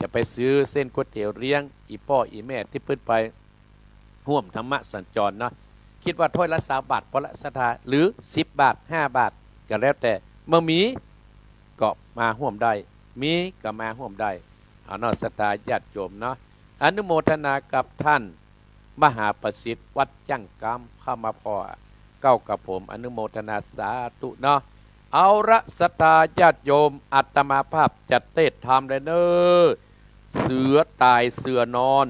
จะไปซื้อเส้นก๋วยเตี๋ยวเลี้ยงอี่ป้ออี่แม่ตี้เปิ้นไปฮ่วมธรรมสัญจรเนาะ กึ๊ดว่าถ้วยละซาวบาท ปอละ ศรัทธา หรือสิบบาท ห้าบาท ก็แล้วแต่ บ่มีก็มาฮ่วมได้ มีก็มาฮ่วมได้ เอาเนาะ ศรัทธาญาติโยมเนาะ อนุโมทนากับต้าน มหาประสิทธิ์ วัดจ้างกำ เข้ามาผ่อเก๊ากับผม อนุโมทนาสาธุเนาะ เอาละ ศรัทธาญาติโยม อาตมาภาพจะเตสน์ธรรมเลยเน่อ เสือต๋ายเสือนอน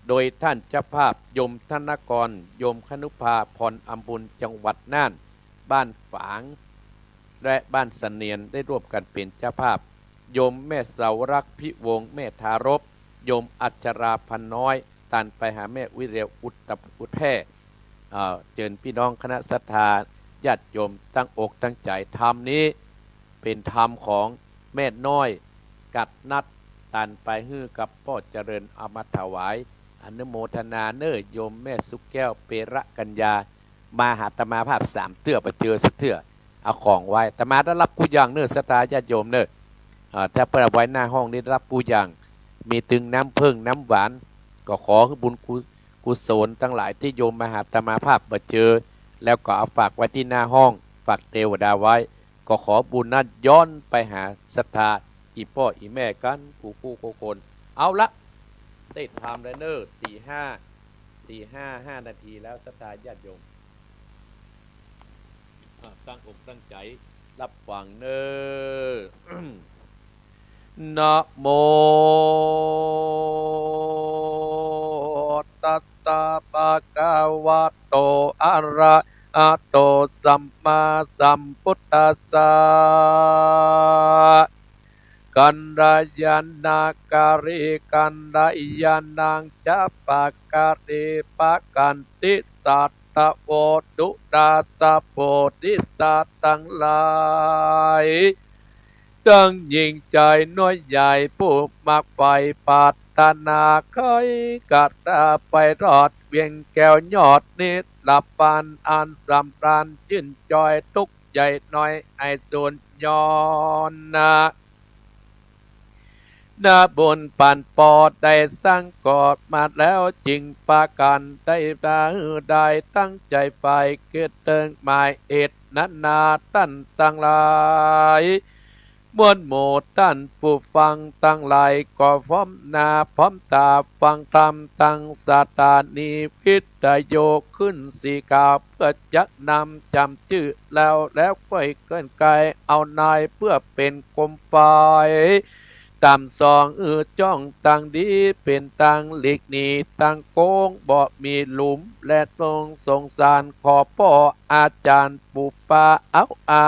โดยต้านเจ้าภาพโยมธนกร โยมคณุภา พลอำพูน จังหวัดน่าน บ้านฝาง และบ้านเสนียน ได้ร่วมกั๋นเป๋นเจ้าภาพ โยมแม่เสารักษ์ พิวงศ์ แม่ทารพ โยมอัชรา พันน้อย ตานไปหาแม่วิเรียว อุตตะ อุดแพร่ เอ่อ เจิญปี้น้องคณะศรัทธา ญาติโยมตั้งอกตั้งใจ๋ ธรรมนี้เป๋นธรรมของแม่น้อย กัดนัดตันไปหื้อกับป้อเจริญ เอามาถวาย อนุโมทนาเน่อ โยมแม่สุขแก้ว เประกัญญา มาหาอาตมาภาพสามเตื้อ บ่เจอสักเตื้อ เอาของไหว้ อาตมาได้ฮับกู้อย่างเน่อ ศรัทธาญาติโยมเน่อ อ่า ถ้าเปิ้นเอาไว้หน้าห้องนี้ได้ฮับกู้อย่าง มีตึงน้ำเผิ้งน้ำหวาน ก็ขอหื้อบุญกุ กุศลตังหลายตี้โยมมาหาอาตมาภาพบ่เจอ แล้วก็เอาฝากไว้ตี้หน้าห้อง ฝากเตวดาไว้ ก็ขอบุญนั้นย้อนไปหาศรัทธาอี่ป้ออี่แม่กั๋นกู้กู้คน เอาละ ได้ธรรมแล้วเน่อ ตีห้า ตีห้า ห้านาทีแล้ว ศรัทธาญาติโยม อ่า ตั้งอกตั้งใจ๋ฮับฟังเน่อ นะโม ตัสสะ ภะคะวะโต อะระหะโต สัมมาสัมพุทธัสสะ กัลยาณะการิ กัลยาณังจะ ปะการิ ปะกันติ สัตตะโว ดูราสะโพธิสัตว์ตังหลาย ตังหญิงจายน้อยใหญ่ ผู้มักใฝ่ปรารถนาใค่ กระไปรอดเวียงแก้วยอดนิพพาน อันสำราญจื้นจอย ทุกข์ใหญ่น้อยให้สูญย้อนนะ นะบุญปันปอได้สังก่อมาแล้ว จึงปากั๋นได้ ได้ตั้งใจ๋ใฝ่ กึ๊ดเติงหมายเหตุนานา ต้านตังหลาย มวลหมู่ต้านผู้ฟังตังหลาย ก็พร้อมหน้าพร้อมต๋าฟังธรรม ตังสถานีวิทยุคลื่นสี่เก้า เปื้อจะนำจำจื้อแล้ว แล้วค่อยเกิ่นไกลเอานาย เปื้อเป๋นโคมไฟ ต๋ามส่องหื้อจ้องตางดี เป๋นตางหลีกหนีตางโก๋ง บ่มีหลุมและลงสงสาร ขอป้ออาจ๋ารย์ปู่ป้าเอาอา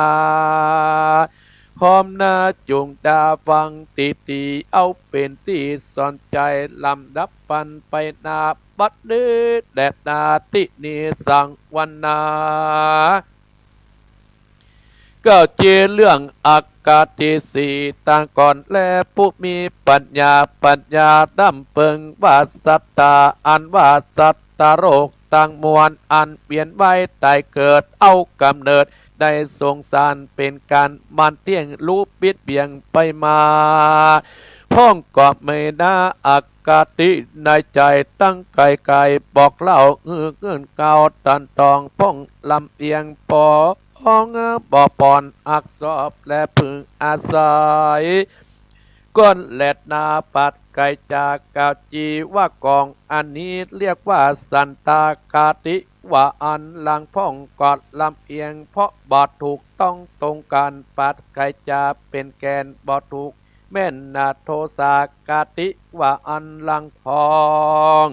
พร้อมหน้าจุ่งต๋าฟังตี้ๆ เอาเป๋นตี้สอนใจ๋ ลำดับปันไปหน้า บัดนี้แลนา ตี้นี้สังวนา เก้าเจ้าเรื่องอคติสี่ ตางก่อนแล ผู้มีปัญญา ปัญญาดำเปิงว่าสัตตา อันว่าสัตตโลกตังมวล อันเวียนว่ายต๋ายเกิด เอาก๋ำเนิดในสงสาร เป๋นก๋านหมั่นเตี้ยง ฮู้ปิดเบี่ยงไปมา พ่องก็มีนาอคติในใจ๋ ตั้งไกลๆ บอกเล่าหื้อเงินเก่า ตันตองพ่องลำเอียง ปองบ่ปอนอักษอบ และพึงอาศัย ก้อนแลนา ปัดไกลจากกาวจีวกอง อันนี้เรียกว่าสันตาคติ ว่าอันหลังพ่องก็ลำเอียง เพราะบ่ถูกต้องตรงกั๋น ปัดไกลจาเป๋นแก่น บ่ถูกแม่นนา โทสาคติ ว่าอันหลังพ่อง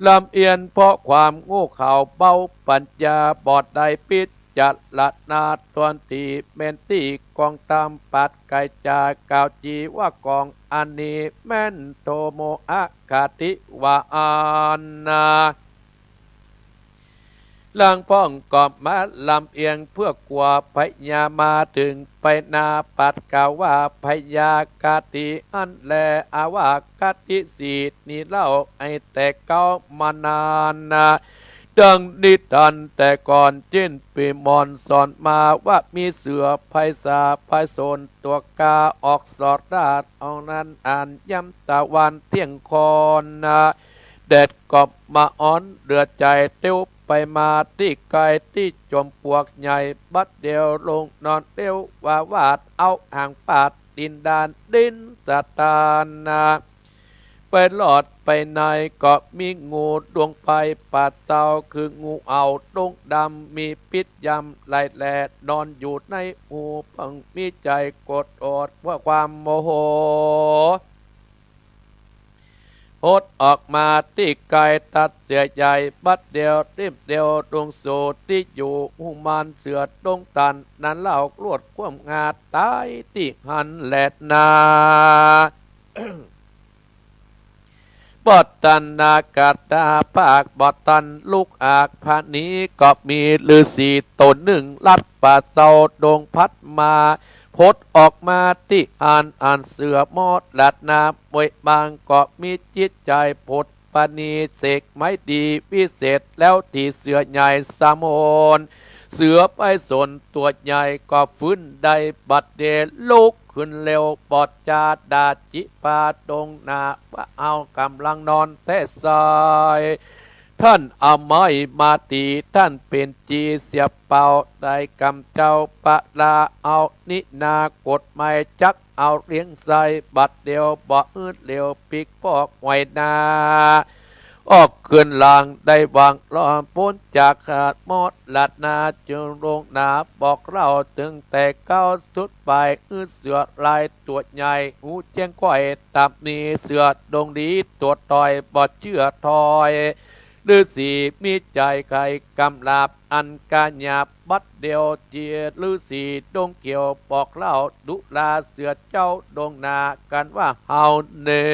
ลำเอียงเพราะความโง่เขลาเบาปัญญา บ่ได้พิจารณาต๋วนตี้แม่นตี้กองธรรม ปัดไกลจากกาวจีวกอง อันนี้แม่นโทโมหคติ ว่าอันนา หลังพ่องก็มาลำเอียง เพื่อกั๋วพญามาเถิงไปนา ปัดกล่าวว่าพญาคติอันแล อวคติสี่นี้เล่า ไอ้แต่เก๊ามานานนา ดังนิทานแต่ก่อน เจ้นปีมอนสอนมาว่า มีเสือไพศาลไพศาลตั๋วก๋า ออกสอดราชออกนั้น อันยามตะวันเที่ยงคอนนา แดดก็มาอ้อน เหลือใจ๋เตียวไปมา ตี้ไกลตี้จอมปลวกใหญ่ บัดเดียวลงนอนเตียว ว่าวาดเอาหางฟาดดินดาน ดิ้นสะตานนา ไปรอดไปในก็มีงูดวงไพรป่าเซา คืองูเหาดงดำ มีพิษยำร้ายแล นอนอยู่ในหู เพิ่งมีใจ๋โกรธโอด เพราะความโมโห หดออกมาตี้ไกลตัดเสือใหญ่ บัดเดียวรีบเดียวลงสู่ตี้อยู่ หุงมันเสือดงตัน นั้นเล่าลวดความงาต๋ายตี้หั้นแลนา ป บ่ตันนาคาถาภาคบ่ตันลุกออกผะหนี ก็มีฤๅษีต๋นนึ่งลัดป่าเซาดงพัดมา ผดออกมาตี้อั้น อันเสือมอดลัดนาบวยบาง ก็มีจิตใจ๋ผดปราณี เสกไม้ดีวิเศษ แล้วตี้เสือใหญ่สามหน เสือไปสนตั๋วใหญ่ก็ฟื้นได้บัดเด ลุกขึ้นเร็ว บ่จ๋าด่าจิปาดงนา ว่าเอาก๋ำลังนอนแต๊ไส้ ต้านเอาไม้มาตี๋ ต้านเป๋นจีเสียเป่า ได้กำเจ้าปะลา เอานินากฎหมาย จักเอาเลี้ยงใส่บัดเดียว บ่อึดเหลียวปิ๊กปอกไหวนา ออกขึ้นหลังได้หวังรอดป๊นจากขาดมอดลัดนา จึงลงนาบอกเล่าเถิงแต่เก๊าสุดไป อื้อเสือลายตั๋วใหญ่ หูแจ้งไขว่ต๋ามนี้ เสือดงดีตั๋วต๋อยบ่เจื้อถอย ฤๅษีมีใจ๋ใค่กำลาบ อันกาหยาบบัดเดียว เจียฤๅษีดงเขียวบอกเล่าดุราเสือเจ้าดงนา กั๋นว่าเฮาเน่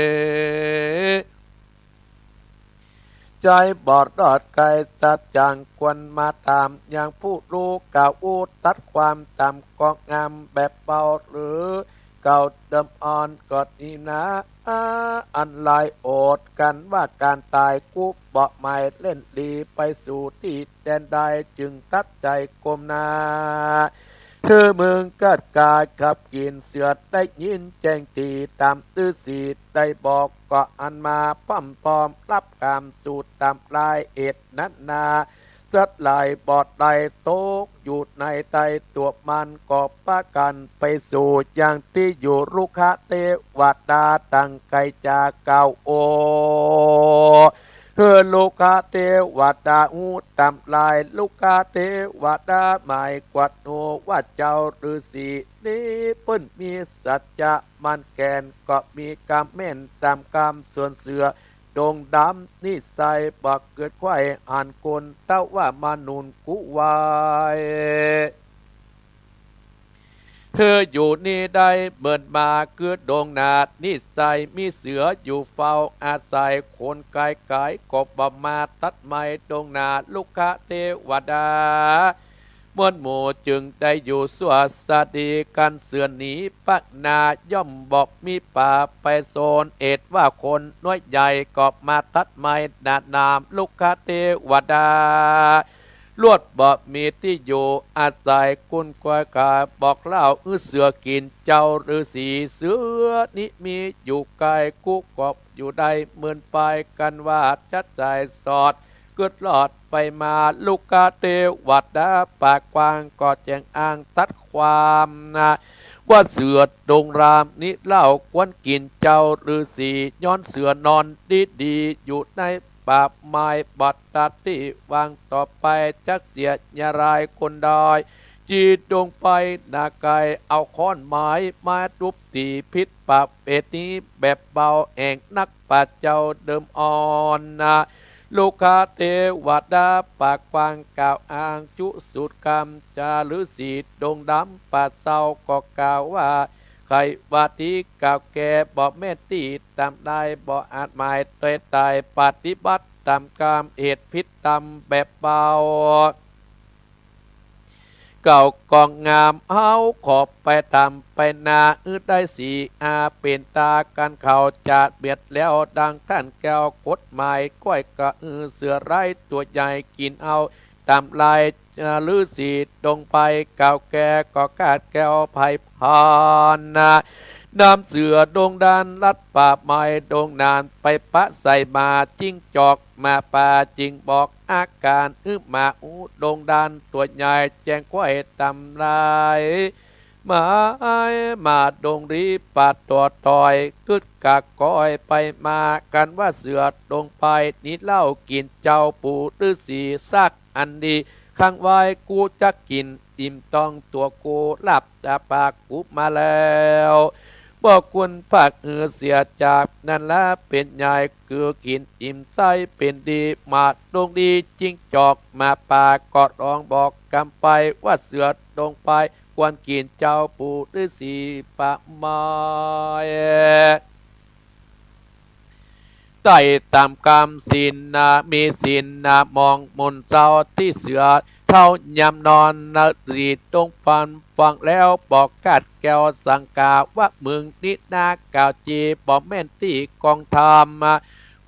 ใจ๋บ่รอดใก้สัจจัง ควรมาถามยังผู้ฮู้ กล่าวอู้ตัดความต๋ามกองงามแบบเบา หรือเก่าเดิมอ่อนก็ดีนา อันหลายโอษ กั๋นว่าก๋านต๋ายกู้บ่หมาย เล่นดีไปสู่ตี้แดนใด จึงตัดใจ๋ก้มหน้า หื้อมึงกัดก๋ายขับกิ๋น เสือได้ยินแจ้งตี้ ต๋ามฤๅษีได้บอก ก็อันมาป้อมปอม รับกำสูตรต๋ามลายเหตุนั้นนา สัตว์หลายบ่ได้ตกอยู่ในใต้ตั๋วมัน ก็ปากั๋นไปสู่ยังตี้อยู่ รุกขเตวดาตังไกลจากเก่าโอ หื้อรุกขเตวดาฮู้ต๋ามลาย รุกขเตวดาหมายกวาดฮู้ว่าเจ้าฤๅษีนี้ เปิ้นมีสัจจะมั่นแก่น ก็มีกำแม่นต๋ามกำ ส่วนเสือดงดำนิสัยบ่เกิดใค่หันคน เต้าว่ามนุษย์กู้ไหว หื้ออยู่นี้ได้เมินมา คือดงนาดนิสัยมีเสืออยู่เฝ้าอาศัย คนไกลๆ ก็บ่มาตัดไม้ดงนา รุกขเตวดา มวลหมู่จึงได้อยู่สั่วสะดีกั๋น เสือหนีปักหน้า ย่อมบ่มีป่าไปโซน เหตุว่าคนหน่วยใหญ่ก็มาตัดไม้หนาหนาม รุกขเตวดา ลวดบ่มีตี้อยู่อาศัย กุนกวยกาบอกเล่า อื้อเสือกิ๋นเจ้าฤๅษี เสือนี้มีอยู่ไกล กู้ก็อยู่ได้เมินไป กั๋นว่าจัดใจ๋สอด กึ๊ดลอดไปมา รุกขเตวดาปากกว้าง ก็แจ้งอ้างตัดความนา ว่าเสือดงดำนี้เล่าควรกิ๋นเจ้าฤๅษี ย้อนเสือนอนดีๆ อยู่ในป่าไม้ บ่ตัดตี้วางต่อไป จักเสียยาลายคนใด จีดงไปนาไกล เอาค้อนไม้มาทุบตีผิดประเวณีแบบเบา แอ่งนักป่าเจ้าเดิมอ่อนนา รุกขเตวดาปากกว้างกล่าวอ้างจุสุดกำ จาฤๅษีดงดำป่าเซาก็กล่าวว่า ใค่ว่าตี้กล่าวแก่บ่แม่นตี้ต๋ามได้ บ่อาจหมายตวยต๋าย ปฏิบัติต๋ามกำ เหตุผิดต๋ามแบบเบา เก่ากองงาม เฮาขอไปต๋ามไปนา อื้อได้สีอาเป๋นตากั๋น เขาจะเบียดแล้วดังต้านแก้ว กฎหมายก้อยก็อื้อเสือร้ายตั๋วใหญ่กิ๋นเอาต๋ามลาย ฤๅษีดงไป กล่าวแก่ก็กาดแก้วไพศาลนา นำเสือดงดำลัดป่าไม้ดงนาไปปะใส่หมาจิ้งจอก หมาป่าจึงบอกอาก๋าน อื้อหมาอู้ดงดำตั๋วใหญ่ แจ้งไขว่ต๋ามลาย หมา หมาดงดีป่าตั๋วต๋อย กึ๊ดกะก้อยไปมา กั๋นว่าเสือดงไปนี้เล่ากิ๋นเจ้าปู่ฤๅษีสักอันดี ครั้งไว้กู้จักกิ๋นอิ่มต้องตั๋วกู้ ลับต๋าปากกู้มาแล้ว บ่ควรพักหื้อเสียจากนั้นละ เป๋นใหญ่คือกิ๋นอิ่มใส้เป๋นดี หมาดงดีจิ้งจอกหมาป่าก็ร้องบอกกำไป ว่าเสือดงไปควรกิ๋นเจ้าปู่ฤๅษีป่าไม้ ได้ต๋ามกำศีลนา มีศีลนามองมนต์เจ้าตี้เสือเฒ่ายามนอน ฤๅษีดงดำฟังแล้วบ่กัดแก้ว สังกาว่ามึงนี้นา กล่าวจีบ่แม่นตี้กองธรรม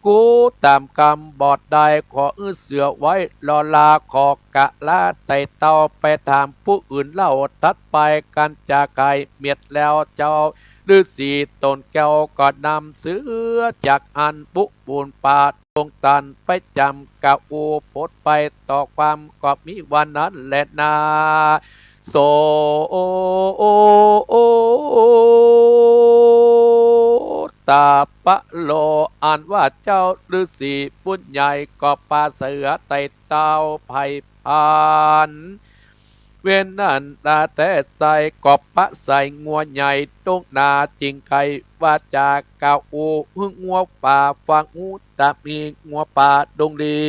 กูต๋ามกำบ่ได้ ขออื้อเสือไว้รอลา ขอกราบลาไต่เต้า ไปถามผู้อื่นเล่า ตัดไปกั๋นจาใค่ เมียดแล้วเจ้าฤๅษีต๋นแก้ว ก็นำเสือจากอั้น บุกปูนป่าดงตัน ไปจ๋ำกาอูปดไปต่อความ ก็มีว่านั้นแลนา โส ตะปะโล อันว่าเจ้าฤๅษีปุ้นใหญ่ ก็ปาเสือไต่เต้าไพร่พลัน เว้นนั้นลาแต่ใส่ ก็ปะใส่งัวใหญ่ดงนา จึงใค่ว่าจากล่าวอู้ หื้องัวป่าฟังอู้ ตะมีงัวป่าดงดี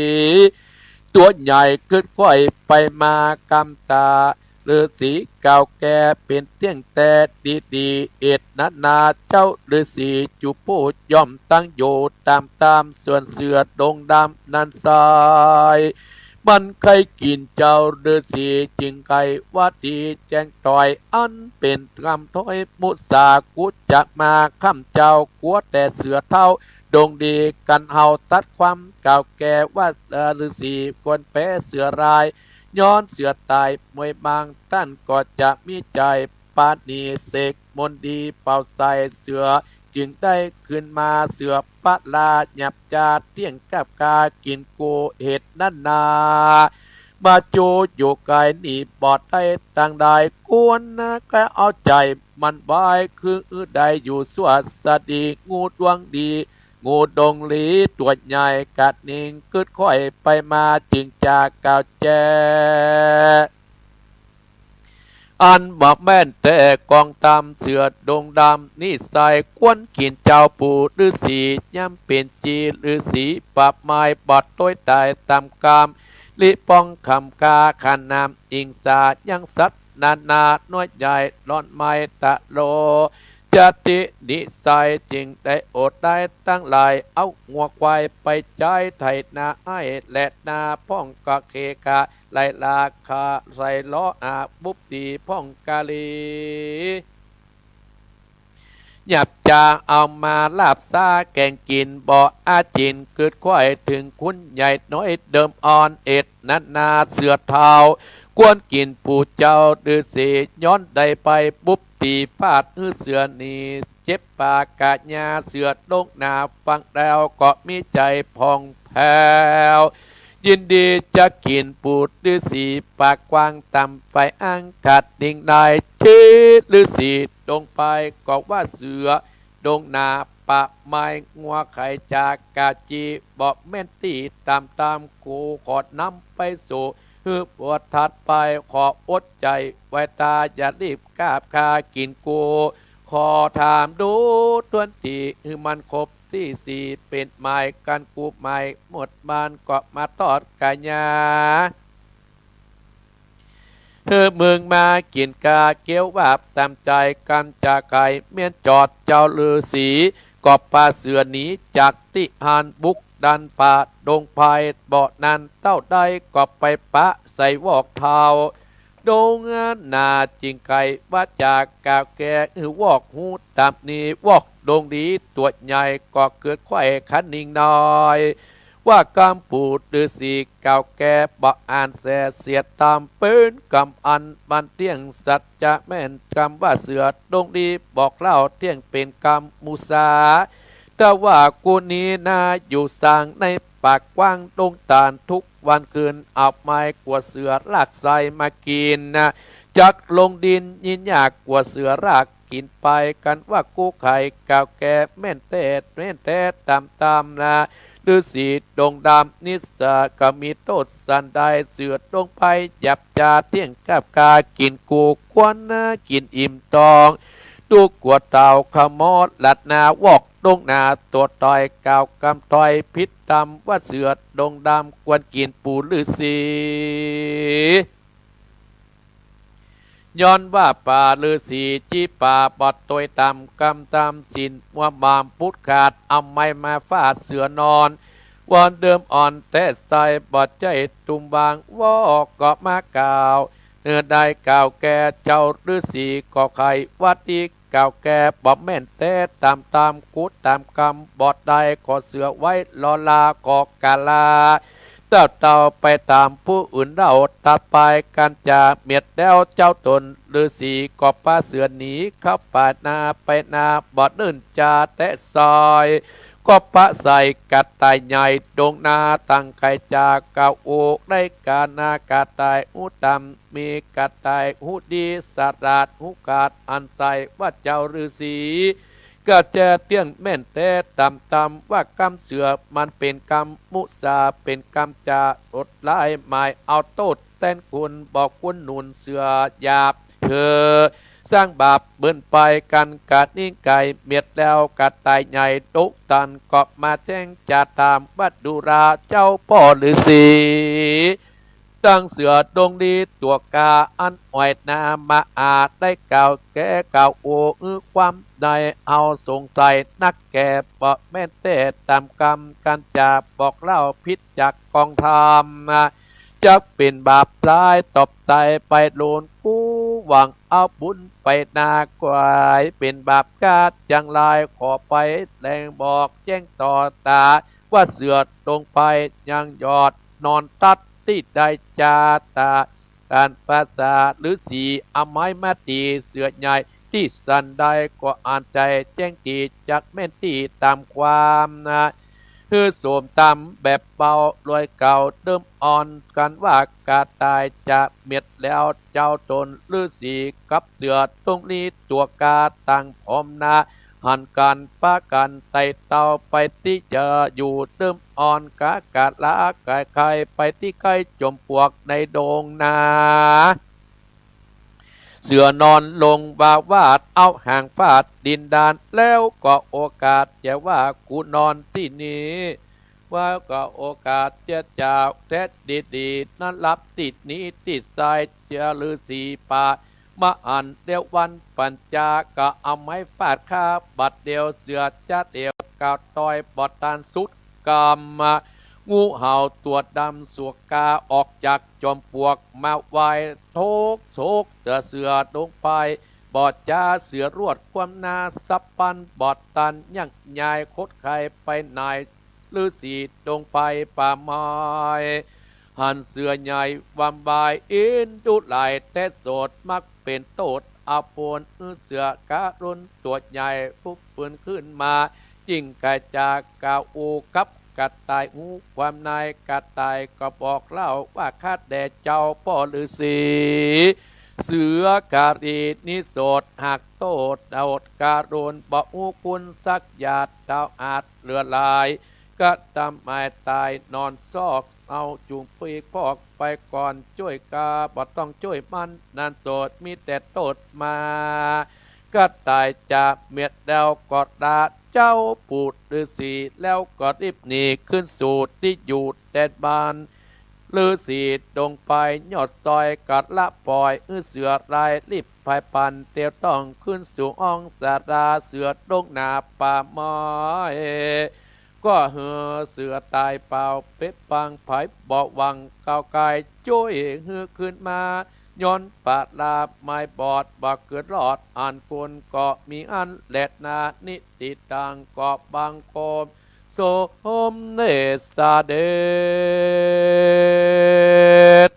ตั๋วใหญ่กึ๊ดก้อยไปมากำตา ฤๅษีเก่าแก่เป๋นเตี้ยงแต่ดีๆ เหตุนั้นนา เจ้าฤๅษีจุผู้ย่อมตั้งอยู่ต๋ามต๋าม ส่วนเสือดงดำนั้นไส้ มันใค่กิ๋นเจ้าฤๅษี จึงใค่ว่าดีแจ้งถ้อย อันเป๋นกำถ้อยมุสา กูจะมาค่ำเจ้า กั๋วแต่เสือเฒ่าดงดี กั๋นเฮาตัดความเก่าแก่ว่า ฤๅษีควรแป๊เสือร้าย ย้อนเสือต๋ายมวยบาง ต้านก็จะมีใจ๋ปราณีเสกมนต์ดีเป่าใส่เสือ จึงได้คืนมา เสือปะลาหยาบจาเตี้ยงกับกากิ๋นกู เหตุนั้นนา บ่จูอยู่ไก๋หนีบ่ได้ตังใด ควรนะก็เอาใจ๋มันไว้ คือได้อยู่สั่วสดี งูดวงดี งูดงดีตั๋วใหญ่กระนิง กึ๊ดก้อยไปมา จึงจะกล่าวแจ้ง อันบ่แม่นแต่กองธรรม เสือดงดำนี้ไส้ควรกิ๋นเจ้าปู่ฤๅษี ย่ำเป๋นจีฤๅษีปาบไม้ บ่ตวยต๋ายต๋ามกำ ลิป้องคำกา ขนามอิงสา ยังสัตว์นานา น้อยใหญ่ร้อนไม้ตะโล จาตินิไส้ จึงได้อดได้ตังหลาย เอางัวควายไปใจ๊ไถนาอ้าย และนาพ่องก็เคกะ ไหลลาคาใส่ล้ออาบุบตีพ่องกาลี หยาบจาเอามาลาบซ้าแก๋งกิ๋น บ่อาจิ๋นกึ๊ดก้อย เถิงคุณใหญ่น้อยเดิมอ่อน เหตุนั้นนา เสือเฒ่าควรกิ๋นปู่เจ้าฤๅษี ย้อนได้ไปบุบตีฟาด หื้อเสือหนีเจ็บปากกะยา เสือดงนาฟังแล้วก็มีใจ๋ผ่องแผ้ว ยินดีจะกิ๋นปู่ฤๅษี ปากกว้างต๋ามไฟอังคาดนิ่งใน จีฤๅษีดงไปก็ว่าเสือดงนาปาบไม้ งัวไขจากกาจี บ่แม่นตี้ต๋ามต๋าม กูขอนำไปสู่ หื้อปวดถัดไป ขออดใจ๋ไว้ต๋า อย่ารีบกาบคากิ๋นกู ขอถามดูต้วนตี้ หื้อมันครบตี้สี่ เป๋นหมายกั๋นกูใหม่ หมดบ้านก็มาตอดกะยา หื้อมึงมากิ๋นกาเกี้ยววาบต๋ามใจ๋กั๋นจะไข เมี้ยนจอดเจ้าฤๅษี ก็ปาเสือหนีจากตี้หั้น บุกดันป่าดงไพร่ บ่นานเต้าใดก็ไปปะใส่วอกเฒ่าดงนา จึงไขว่าจากกล่าวแก่ หื้อวอกฮู้ต๋ามนี้ วอกดงดีตั๋วใหญ่ ก็เกิดไขว่คะนิงน้อย ว่ากำปู่ฤๅษีเก่าแก่ บ่อ่านแส่เสียต๋าม เป๋นกำอันมันเตี้ยงสัจจะแม่น กำว่าเสือดงดีบอกเล่าเตี้ยงเป๋นกำมุสา ถ้าว่ากูนี้นาอยู่สร้างในป่ากว้างดงตาล ทุกวันคืนเอาไม้กัวเสือลากไส้มากิ๋นนะ จักลงดินยินยากกัวเสือรากกิ๋นไป กันว่ากู้ไขกล่าวแก่แม่นแต๊ แม่นแต๊ต๋ามต๋ามนะ ฤๅษีดงดำนิสสะก็มีโต้ษสันใด เสือดงไพร่หยาบจาเตี้ยงกาบกากิ๋นกู้ ควรนะกิ๋นอิ่มตอง ดูกั๋วเต่าขมอดลัดนาวอกดงนา ตั๋วต๋อยกล่าวกำต๋อยผิดต๋ามว่าเสือดงดำควรกิ๋นปู่ฤๅษี ย้อนว่าป๋าฤๅษีจี้ป๋าบ่ตวยต๋ามกำต๋ามศีล มัวหมามปุดขาด เอาไม้มาฟาดเสือนอน วอนเดิมอ่อนแต๊ใส บ่ใจ้ตุ้มวาง วอก็มากล่าว เออ ได้กล่าวแก่เจ้าฤๅษีก็ใค่ ว่าตี้กล่าวแก่บ่แม่นแต๊ ต๋ามต๋ามกฎต๋ามกำบ่ได้ ขอเสือไว้ลอลา ขอกาลา เต้าเต้าไปต๋ามผู้อื่นเล่า ตัดไปกั๋นจ๋าเมียดแล้ว เจ้าต๋นฤๅษีก็ปาเสือหนี เข้าป่านาไปนา บ่เนิ่นจาแต๊ใส ก็ปาใส่กระต่ายใหญ่ ดงนาตั้งใค่จ๋ากล่าวโอ ได้กาหน้ากระต่ายฮู้ต๋าม มีกระต่ายฮู้ดี สลาดฮู้ขาด อันใสว่าเจ้าฤๅษี ก็แจ้เตี้ยงแม่นแต๊ ต๋ามต๋ามว่ากำเสือ มันเป๋นกำมุสา เป๋นกำจ๋าโหดร้าย หมายเอาโต้ษแตนคุณ บ่ควรหนุนเสือหยาบ เผลอสร้างบาปเบิ่นไป กั๋นกะนิ่งไก๋ เมียดแล้วกระต่ายใหญ่ดุดัน ก็มาแจ้งจาถามว่า ดูราเจ้าป้อฤๅษี ตังเสือดงนี้ตั๋วกา อันอ่อยนามาอาจ ได้กล่าวแก้กล่าวโอ อื้อความในเฮาสงสัยนักแก่ บ่แม่นแต๊ต๋ามกำ กั๋นจ๋าบอกเล่าผิดจากกองธรรม จักเป๋นบาปร้ายตอบใส ไปโลนกู้หวังเอาบุญไปนาก๋วย เป๋นบาปกาจังไร ขอไปแลงบอกแจ้งต่อต๋า ว่าเสือดงไปยังหยอดนอนตัดตี้ใดจาต๋า ก๋านปาสาฤๅษีเอาไม้มาตี๋เสือใหญ่ตี้สันใด ก็อ่านใจ๋แจ้งดี จักแม่นตี้ต๋ามความนะ หื้อสมต๋ามแบบเบา รวยเก่าเดิมอ่อน กั๋นว่ากระต่ายจ๋าเมียดแล้ว เจ้าต๋นฤๅษีกับเสือดงนี้ตั๋วกาต่างพร้อมนา หันกั๋นปากั๋นไต่เต้าไปตี้จะอยู่เดิมอ่อน กากะลาก๋ายใค่ไปตี้ใก้จอมปลวกในดงนา เสือนอนลงวาวาด เอาหางฟาดดินดาน แล้วก็โอกาสจะว่ากูนอนตี้นี้ ว่าก็โอกาสจะจ่าแต๊ดีๆ นั้นหลับตี้นี้ตี้ใส เจ้าฤๅษีปา มาอันเดียววันปั๋นจาก็เอาไม้ฟาดข้า บัดเดียวเสือจ๊าเดียว กาวตอยบ่ตันสุดกำ งูเห่าตั๋วดำสวกกาออกจากจอมปลวกมาไว โถกโถกเจ้าเสือดงไป บ่จ๊าเสือรวดความนา สับปันบ่ตันยั้งยาย คดใค่ไปไหน ฤๅษีดงไปป่าไม้ หันเสือใหญ่วำวาย อินดุหลายแต๊โสด มักเป๋นโต้ษเอาปน อื้อเสือกะรุนตั๋วใหญ่ ปุ๊บฟื้นขึ้นมา จิ่งก๋ายจ๋ากล่าวอู้กับกระต่าย ฮู้ความในกระต่ายก็บอกเล่าว่า ข้าแต่เจ้าป้อฤๅษี เสือกะรีนี้โสด หากโต้ษโหดกะรุน บ่ฮู้คุณสักหยาด เต้าอาจเหลือหลาย กระทำหมายต๋ายนอนซอก เอาจุ่งปีกพอกไปก่อน จ้วยกาบ่ต้องจ้วยมัน นั้นโสดมีแต่โต้ษมา กระต่ายจ๋าเมียดแล้วก็ลาเจ้าปู่ฤๅษี แล้วก็รีบหนีขึ้นสู่ตี้อยู่แดนบ้าน ฤๅษีดงไปยอดซอยก็ละปล่อย อื้อเสือลายรีบพายปัน เตียวต้องขึ้นสู่ห้องสารา เสือดงหนาป่าไม้ ก็หื้อเสือต๋ายเปล่า เป๊ะปังไผบ่หวัง ก้าวก๋ายจ้วยหื้อคืนมา ย้อนปะลาไม้บอด บ่เกิดรอดอันควร ก็มีอั้นแลนา นิติตังก็บังคม สมเด็จเสด็จ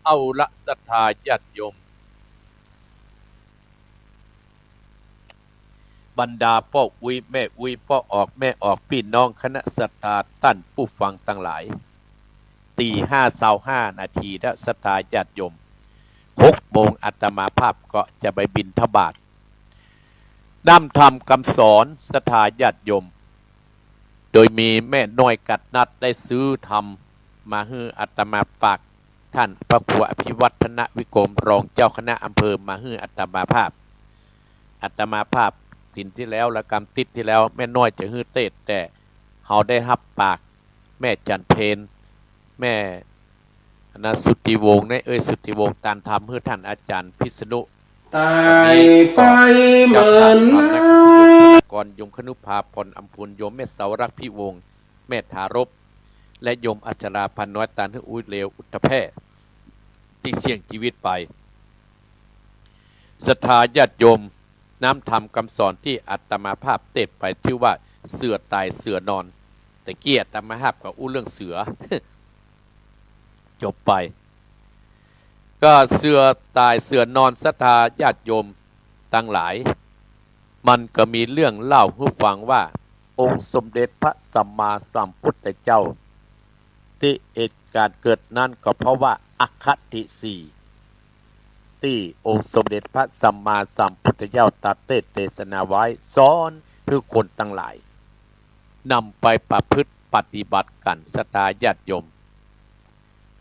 เอาละศรัทธาญาติโยม บรรดาป้ออุ๊ยแม่อุ๊ย ป้อออกแม่ออก ปี้น้องคณะศรัทธาต้านผู้ฟังตังหลาย ตี๋ห้าซาวห้านาทีแล้วศรัทธาญาติโยม หกโมงอาตมาภาพก็จะไปบิณฑบาต น้ำธรรมกำสอนศรัทธาญาติโยม โดยมีแม่น้อยกัดนัดได้ซื้อธรรมมาหื้ออาตมาฝาก ท่านพระครูอภิวัฒนวิกรม รองเจ้าคณะอำเภอมาหื้ออาตมาภาพ อาตมาภาพถินที่แล้วและกำติดที่แล้ว แม่น้อยจะหื้อเตสน์ แต่เฮาได้ฮับปากแม่จันเพญ แม่ นะ สุทธิวงศ์นะ เอ้ย สุทธิวงศ์ ตานธรรมหื้อท่านอาจ๋ารย์พิษณุ ตายไปเหมือน วันนี้ก็เจ้าภาพธรรมนะ โยมธนากร โยมคณุภาพร อำพูน โยมแม่เสา รักพิวงศ์ แม่ถารภ และโยมอัชรา พาน้อย ตานหื้ออู้เหลวอุตแพร่ ตี้เสี้ยงจีวิตไป ศรัทธาญาติโยม น้ำธรรมกำสอนตี้อาตมาภาพเตสน์ไป จื้อว่าเสือต๋ายเสือนอน ตะกี้อาตมาภาพก็อู้เรื่องเสือ จบไป ก็เสือต๋ายเสือนอน ศรัทธาญาติโยมตังหลาย มันก็มีเรื่องเล่าหื้อฟังว่า องค์สมเด็จพระสัมมาสัมพุทธเจ้า ตี้เหตุก๋ารณ์เกิดนั้นก็เพราะว่าอคติสี่ ตี้องค์สมเด็จพระสัมมาสัมพุทธเจ้าตรัสเตสน์เตสนาไว้ สอนหื้อคนตังหลาย นำไปประพฤติปฏิบัติกั๋น ศรัทธาญาติโยม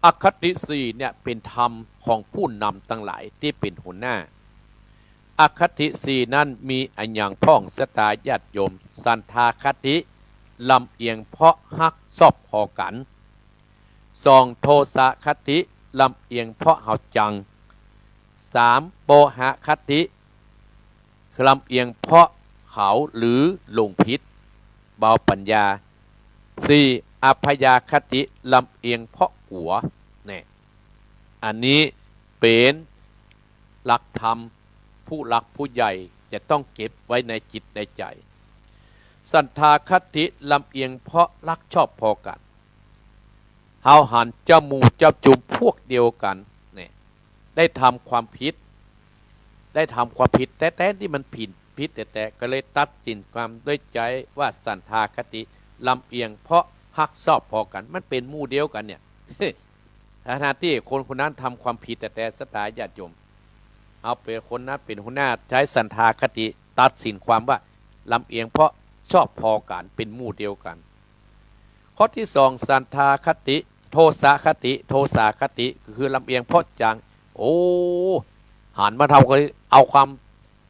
อคติสี่เนี่ยเป๋นธรรมของผู้นำตังหลายตี้เป๋นหัวหน้า อคติสี่นั้นมีอะหยังพ่อง ศรัทธาญาติโยม ฉันทาคติ ลำเอียงเพราะฮักชอบพอกั๋น สอง โทสาคติ ลำเอียงเพราะเฮาจัง สาม โมหคติ ลำเอียงเพราะเขาหรือหลงผิด เบาปัญญา สี่ อัพยาคติ ลำเอียงเพราะกั๋ว เนี่ย อันนี้เป๋นหลักธรรม ผู้หลักผู้ใหญ่จะต้องเก็บไว้ในจิตในใจ๋ ฉันทาคติ ลำเอียงเพราะฮักชอบพอกั๋น เฮาหันเจ้าหมู่เจ้าจุมพวกเดียวกั๋นเนี่ย ได้ทำความผิด ได้ทำความผิดแต๊ๆ ตี้มันผิด ผิดแต๊ๆ ก็เลยตัดสินความด้วยใจ๋ว่าฉันทาคติ ลำเอียงเพราะฮักชอบพอกั๋น มันเป๋นหมู่เดียวกั๋นเนี่ย ขณะตี้คนคนนั้นทำความผิดแต๊ๆ ศรัทธาญาติโยม เอาเป๋นคนนั้นเป๋นหัวหน้า ใจ๊ฉันทาคติตัดสินความว่าลำเอียงเพราะชอบพอกั๋น เป๋นหมู่เดียวกั๋น ข้อตี้สอง ฉันทาคติ โทสาคติ โทสาคติ ก็คือลำเอียงเพราะจัง โอ้ หันมาเท่าก็เอาความ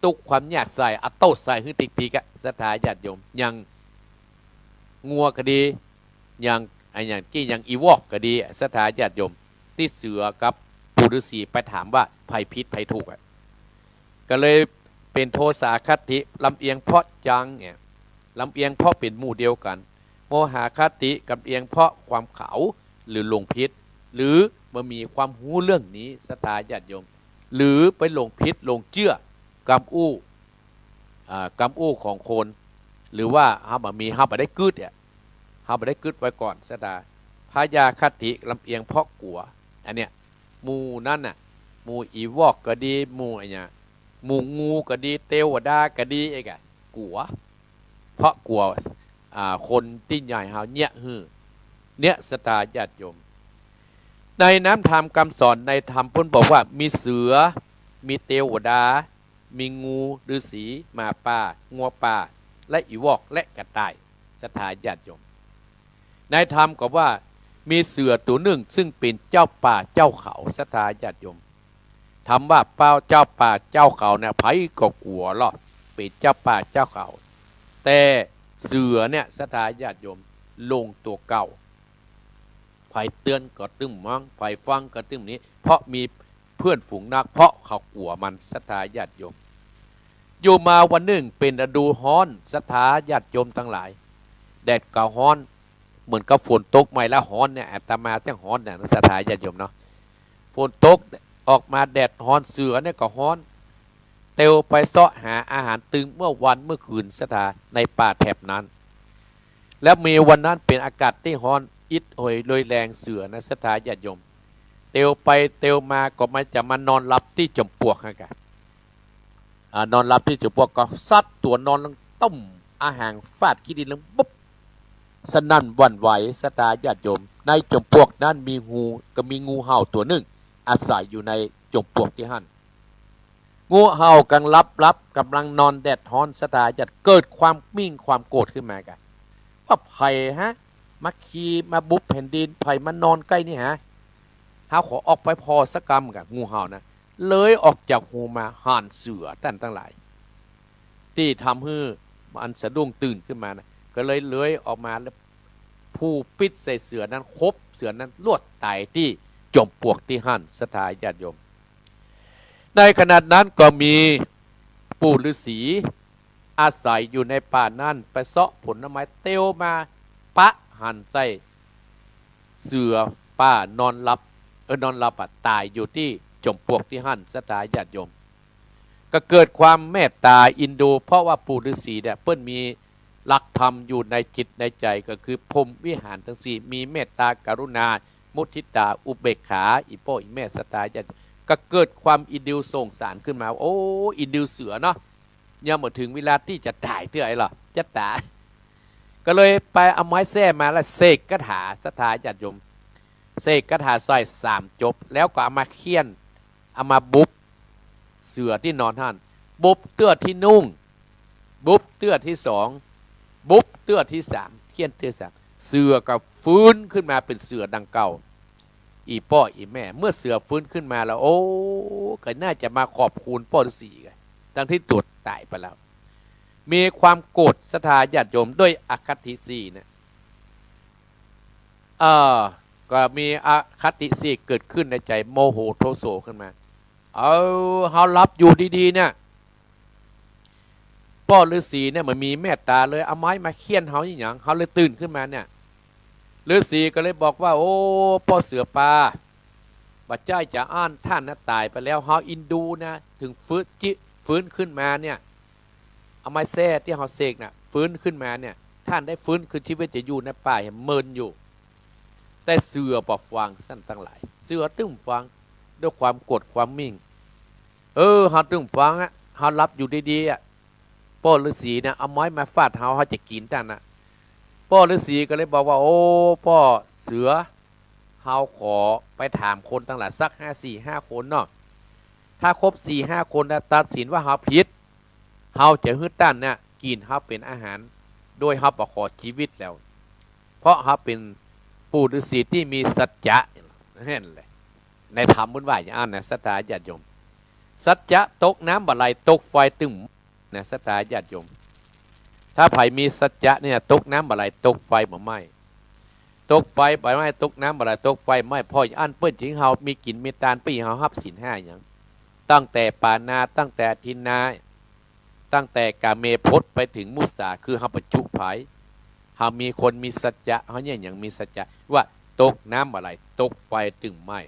ตุ๊กข์ความยากใส่ เอาโต้ษใส่หื้อติกๆ อะ ศรัทธาญาติโยม อย่างงัวก็ดี อย่าง อะ อย่างกี้ อย่างอีวอกก็ดี ศรัทธาญาติโยม ตี้เสือกับปู่ฤๅษีไปถามว่าใผผิดใผถูกอะ ก็เลยเป๋นโทสาคติ ลำเอียงเพราะจังเนี่ย ลำเอียงเพราะเป๋นหมู่เดียวกั๋น โมหคติ ลำเอียงเพราะความเขาหรือหลงผิด หรือบ่มีความฮู้เรื่องนี้ ศรัทธาญาติโยม หรือไปหลงผิดหลงเจื้อ กำอู้ อ่า กำอู้ของคน หรือว่าเฮาบ่มี เฮาบ่ได้กึ๊ดอะ เฮาบ่ได้กึ๊ดไว้ก่อน ศรัทธา พยาคติ ลำเอียงเพราะกั๋ว อันเนี้ย หมู่นั้นน่ะ หมู่อีวอกก็ดี หมู่อะหยัง หมู่งูก็ดี เตวดาก็ดี ไอ้กะ กั๋ว เพราะกั๋ว อ่า คนตี้ใหญ่เฮาเยียะหื้อ เนี่ย ศรัทธาญาติโยม ในน้ำธรรมกำสอนในธรรมเปิ้นบอกว่ามีเสือ มีเตวดา มีงูฤๅษี หมาป่า งัวป่า และอีวอก และกระต่าย ศรัทธาญาติโยม ในธรรมก็ว่ามีเสือตั๋วนึ่งซึ่งเป๋นเจ้าป่าเจ้าเขา ศรัทธาญาติโยม ถามว่าเจ้าป่าเจ้าเขาเนี่ย ใผก็กั๋วลอ เป๋นเจ้าป่าเจ้าเขา แต่เสือเนี่ย ศรัทธาญาติโยม ลงตั๋วเก่า ใผเตื๋อนก็ตึงมอง ใผฟังก็ตึงนี้ เพราะมีเปื้อนฝูงนัก เพราะเขากั๋วมัน ศรัทธาญาติโยม อยู่มาวันนึ่งเป๋นฤดูฮ้อน ศรัทธาญาติโยมตังหลาย แดดก็ฮ้อน เหมือนกับฝนตกใหม่แล้วฮ้อนเนี่ย อาตมาจั่งฮ้อนเนี่ย ศรัทธาญาติโยมเนาะ ฝนตกออกมาแดดฮ้อน เสือเนี่ยก็ฮ้อน เตียวไปเซาะหาอาหารตึงเมื่อวันเมื่อคืน ศรัทธา ในป่าแถบนั้น แล้วมีวันนั้นเป๋นอากาศตี้ฮ้อน อิดโหยโรยแรง เสือนะ ศรัทธาญาติโยม เตียวไปเตียวมาก็มันจะมานอนหลับตี้จอมปลวกหั้นกะ อ่า นอนหลับตี้จอมปลวกก็ซัดตั๋วนอนลงตุ้ม อาหารฟาดขี้ดินลงปุ๊บ สนั่นหวั่นไหว ศรัทธาญาติโยม ในจอมปลวกนั้นมีงู ก็มีงูเห่าตั๋วนึ่ง อาศัยอยู่ในจอมปลวกตี้หั้น งูเห่ากังหลับหลับ ก่ำลังนอนแดดฮ้อน ศรัทธาญาติ เกิดความมิ่งความโกรธขึ้นมากะ ว่าใผฮะ มาขี่มาบุบแผ่นดิน ใผมานอนใก้นี่ฮะ เฮาขอออกไปผ่อสักกำกะ งูเห่านะ เลยออกจากฮูมา หันเสือต้านตังหลาย ตี้ทำหื้อมันสะดุ้งตื่นขึ้นมานะ ก็เลยเลื้อยออกมาแล้ว ผู้ปิดใส่เสือนั้น คบเสือนั้นลวดต๋ายตี้ จอมปลวกตี้หั้น ศรัทธาญาติโยม ในขณะนั้นก็มีปู่ฤๅษีอาศัยอยู่ในป่านั้น ไปเซาะผลไม้เตียวมาปะหันใส่เสือป่านอนหลับ เออ นอนหลับอะ ต๋ายอยู่ตี้จอมปลวกตี้หั้น ศรัทธาญาติโยม ก็เกิดความเมตต๋าเอ็นดู เพราะว่าปู่ฤๅษีเนี่ยเปิ้นมีหลักธรรมอยู่ในจิตในใจ๋ ก็คือพรหมวิหารตังสี่ มีเมตต๋ากรุณา มุทิตา อุเบกขา อี่ป้ออี่แม่ศรัทธาญาติ ก็เกิดความเอ็นดูสงสารขึ้นมา โอ้ เอ็นดูเสือเนาะ ยังบ่เถิงเวลาตี้จะต๋ายเตื้อไอ้หรอ จะต๋าย ก็เลยไปเอาไม้แส้มาแล้วเสกคาถา ศรัทธาญาติโยม เสกคาถาใส่สามจบ แล้วก็เอามาเฆี่ยน เอามาบุบเสือตี้นอนหั้น บุบเตื้อตี้นึ่ง บุบเตื้อตี้สอง บุบเตื้อตี้สาม เฆี่ยนเตื้อตี้สาม เสือก็ฟื้นขึ้นมาเป๋นเสือดังเก่า อี่ป้ออี่แม่ เมื่อเสือฟื้นขึ้นมาแล้ว โอ้ ก็น่าจะมาขอบคุณป้อฤๅษีไง ตังตี้ตั๋วต๋ายไปแล้ว มีความโกรธ ศรัทธาญาติโยม ด้วยอคติสี่เนี่ย เออ ก็มีอคติสี่เกิดขึ้นในใจ๋ โมโหโทโสขึ้นมา เออ เฮาหลับอยู่ดีๆ เนี่ย ป้อฤๅษีเนี่ยมันมีเมตต๋าเลย เอาไม้มาเฆี่ยนเฮาอี่หยัง เฮาเลยตื่นขึ้นมาเนี่ย ฤๅษีก็เลยบอกว่า โอ้ ป้อเสือป่า บ่ใจ้จะอั้น ต้านน่ะต๋ายไปแล้ว เฮาเอ็นดูนะ เถิงฟื้น จิ ฟื้นขึ้นมาเนี่ย เอาไม้แส้ตี้เฮาเสกน่ะ ฟื้นขึ้นมาเนี่ย ต้านได้ฟื้นคืนชีวิต จะอยู่ในป่าแหมเมินอยู่ แต่เสือบ่ฟัง ต้านตังหลาย เสือตึ้มฟัง ด้วยความโกรธความหมิ่ง เออ เฮาตึ้มฟังอะ เฮาหลับอยู่ดีๆ อะ ป้อฤๅษีเนี่ยเอาไม้มาฟาดเฮา เฮาจะกิ๋นต้านน่ะ ป้อฤๅษีก็เลยบอกว่า โอ้ ป้อเสือ เฮาขอไปถามคนตังหลายสักห้า สี่ห้าคนเนาะ ถ้าครบสี่ห้าคนแล้วตัดสินว่าเฮาผิด เฮาจะหื้อต้านเนี่ยกิ๋นเฮาเป๋นอาหาร โดยเฮาบ่ขอจีวิตแล้ว เพราะเฮาเป๋นปู่ฤๅษีตี้มีสัจจะ หั้นแหละ ในธรรมเปิ้นว่าอย่างอั้นนะ ศรัทธาญาติโยม สัจจะตกน้ำบ่ไหล ตกไฟตึง นะ ศรัทธาญาติโยม ถ้าใผมีสัจจะเนี่ย ตกน้ำบ่ไหล ตกไฟบ่ไหม้ ตกไฟบ่ไหม้ ตกน้ำบ่ไหล ตกไฟบ่ไหม้ เพราะอย่างอั้นเปิ้นจึงหื้อเฮามีกิ๋นมีตาน เปิ้นหื้อเฮาฮับศีลห้าหยัง ตั้งแต่ปาณา ตั้งแต่อทินนา ตั้งแต่กาเมพจน์ไปเถิงมุสา คือเฮาบ่จุภัย เฮามีคนมีสัจจะ เฮาเนี่ยหยังมีสัจจะ ว่าตกน้ำบ่ไหล ตกไฟตึงไหม้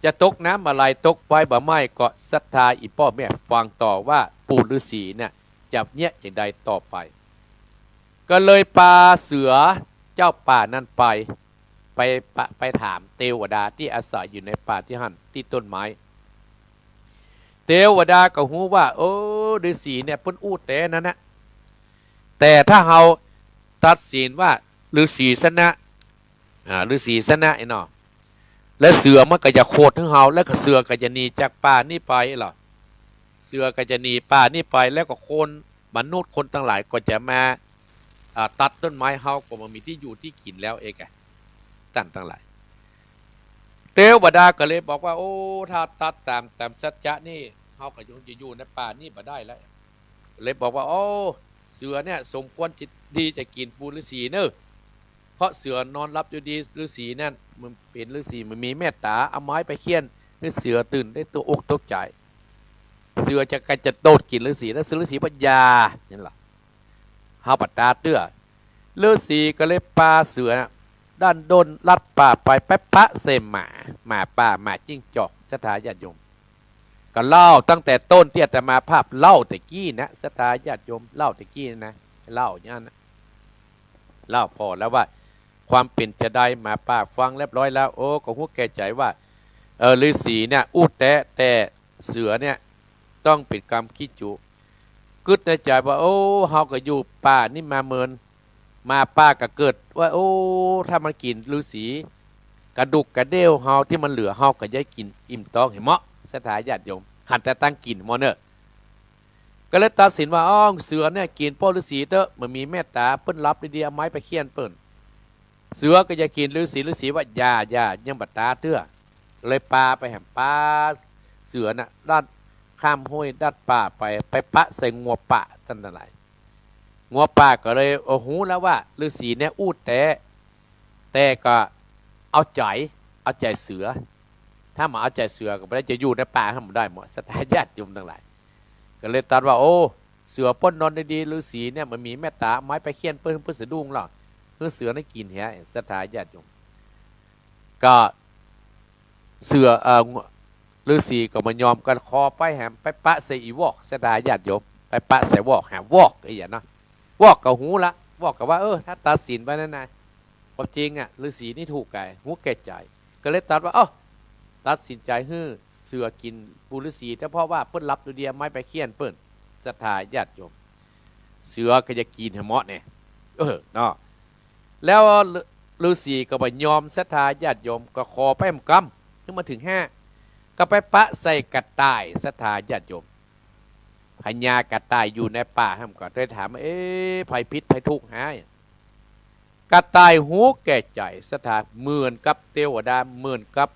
จะตกน้ำบ่ไหล ตกไฟบ่ไหม้ ก็ศรัทธาอี่ป้อแม่ฟังต่อว่าปู่ฤๅษีเนี่ยจะเยียะอย่างใดต่อไป ก็เลยปาเสือเจ้าป่านั้นไป ไปปะ ไปถามเตวดาตี้อาศัยอยู่ในป่าตี้หั้น ตี้ต้นไม้ เตวดาก็ฮู้ว่า เออ ฤๅษีเนี่ยเปิ้นอู้แต๊นั้นนะ แต่ถ้าเฮาตัดสินว่าฤๅษีชนะ อ่า ฤๅษีชนะไอ้เนาะ และเสือมันก็จะขดหื้อเฮา แล้วก็เสือก็จะหนีจากป่านี้ไปหรอ เสือก็จะหนีป่านี้ไป แล้วก็คนมนุษย์คนตังหลายก็จะมา อ่า ตัดต้นไม้เฮา ก็บ่มีตี้อยู่ตี้กิ๋นแล้วเอกอะ ต้านตังหลาย เตวดาก็เลยบอกว่า โอ้ ถ้าตัดต๋าม ต๋ามสัจจะนี่ เฮาก็คงจะอยู่ในป่านี้บ่ได้แล้ว เลยบอกว่า โอ้ เสือเนี่ยสมควรจะ ดีจะกิ๋นปู่ฤๅษีเน่อ เพราะเสือนอนหลับอยู่ดี ฤๅษีนั่นมันเป๋นฤๅษี มันมีเมตต๋า เอาไม้ไปเฆี่ยนหื้อเสือตื่นได้ตกอกตกใจ๋ เสือจะ ก็จะโดดกิ๋นฤๅษี แล้วฤๅษีบอกอย่า หั้นแหละ เฮาบ่ต๋าเตื้อ ฤๅษีก็เลยปาเสือน่ะ ดั้นด้นลัดป่าไป ไปปะใส่หมา หมาป่า หมาจิ้งจอก ศรัทธาญาติโยม ก็เล่าตั้งแต่ต้นตี้อาตมาภาพเล่าแต่กี้นะ ศรัทธาญาติโยม เล่าแต่กี้นะ เล่าอย่างนั้นนะ เล่าผ่อแล้วว่า ความเป๋นจาใด หมาป่าฟังเรียบร้อยแล้ว โอ้ ก็ฮู้แก่ใจ๋ว่า เออ ฤๅษีเนี่ยอู้แต๊ แต่เสือเนี่ยต้องเป๋นกำขี้จุ กึ๊ดในใจ๋ว่า โอ้ เฮาก็อยู่ป่านี้มาเมิน หมาป่าก็เกิดว่า โอ้ ถ้ามันกิ๋นฤๅษี กระดูกกระเดี่ยวเฮาตี้มันเหลือ เฮาก็จะได้กิ๋นอิ่มต๊องแหมเนาะ ศรัทธาญาติโยม หันแต่ตั้งกิ๋นแหมเนาะ ก็เลยตัดสินว่า อ้อ เสือเนี่ยกิ๋นป้อฤๅษีเต๊อะ มันมีเมตต๋า เปิ้นหลับดีๆ เอาไม้ไปเฆี่ยนเปิ้น เสือก็จะกิ๋นฤๅษี ฤๅษีว่าอย่า อย่า ยังบ่ต๋าเตื้อ เลยปาไปแหม ปาเสือน่ะ ดั้นข้ามห้วยดั้นป่าไป ไปปะใส่งัวป่า ต้านตังหลาย งัวป่าก็เลย โอ้ ฮู้แล้วว่าฤๅษีเนี่ยอู้แต๊ แต่ก็เอาใจ๋ เอาใจ๋เสือ ถ้าบ่เอาใจ๋เสือก็บ่ได้ จะอยู่ในป่าหั้นบ่ได้หมอ ศรัทธาญาติโยมตังหลาย ก็เลยตรัสว่า โอ้ เสือป้นนอนดีๆ ฤๅษีเนี่ยบ่มีเมตต๋า ไม้ไปเฆี่ยนเปิ้น เปิ้นสะดุ้งหรอก หื้อเสือนั้นกิ๋นเหีย ศรัทธาญาติโยม ก็เสือ เอ่อ ฤๅษีก็บ่ยอม ก็ขอไปแหม ไปปะใส่อีวอก ศรัทธาญาติโยม ไปปะใส่วอก หาวอก ไอ้หยังเนาะ วอกก็ฮู้ละ วอกก็ว่า เออ ถ้าตัดสินไปนั้นนะ ความจริงอะ ฤๅษีนี่ถูกใจ๋ ฮู้แก่ใจ๋ ก็เลยตรัสว่า เอ้า ตัดสินใจ๋หื้อเสือกิ๋นปูฤๅษี แต่เพราะว่าเปิ้นหลับอยู่เดียว ไม้ไปเฆี่ยนเปิ้น ศรัทธาญาติโยม เสือก็จะกิ๋นหื้อหมดเนี่ย เออ เนาะ แล้วฤๅ ฤๅษีก็บ่ยอม ศรัทธาญาติโยม ก็ขอไปแหมกำ หื้อมาเถิงห้า ก็ไปปะใส่กระต่าย ศรัทธาญาติโยม พญากระต่ายอยู่ในป่าหั้นก็ได้ถามว่า เอ๊ะ ใผผิดใผถูกหา กระต่ายฮู้แก่ใจ๋ ศรัทธา เหมือนกับเตวดา เหมือนกับ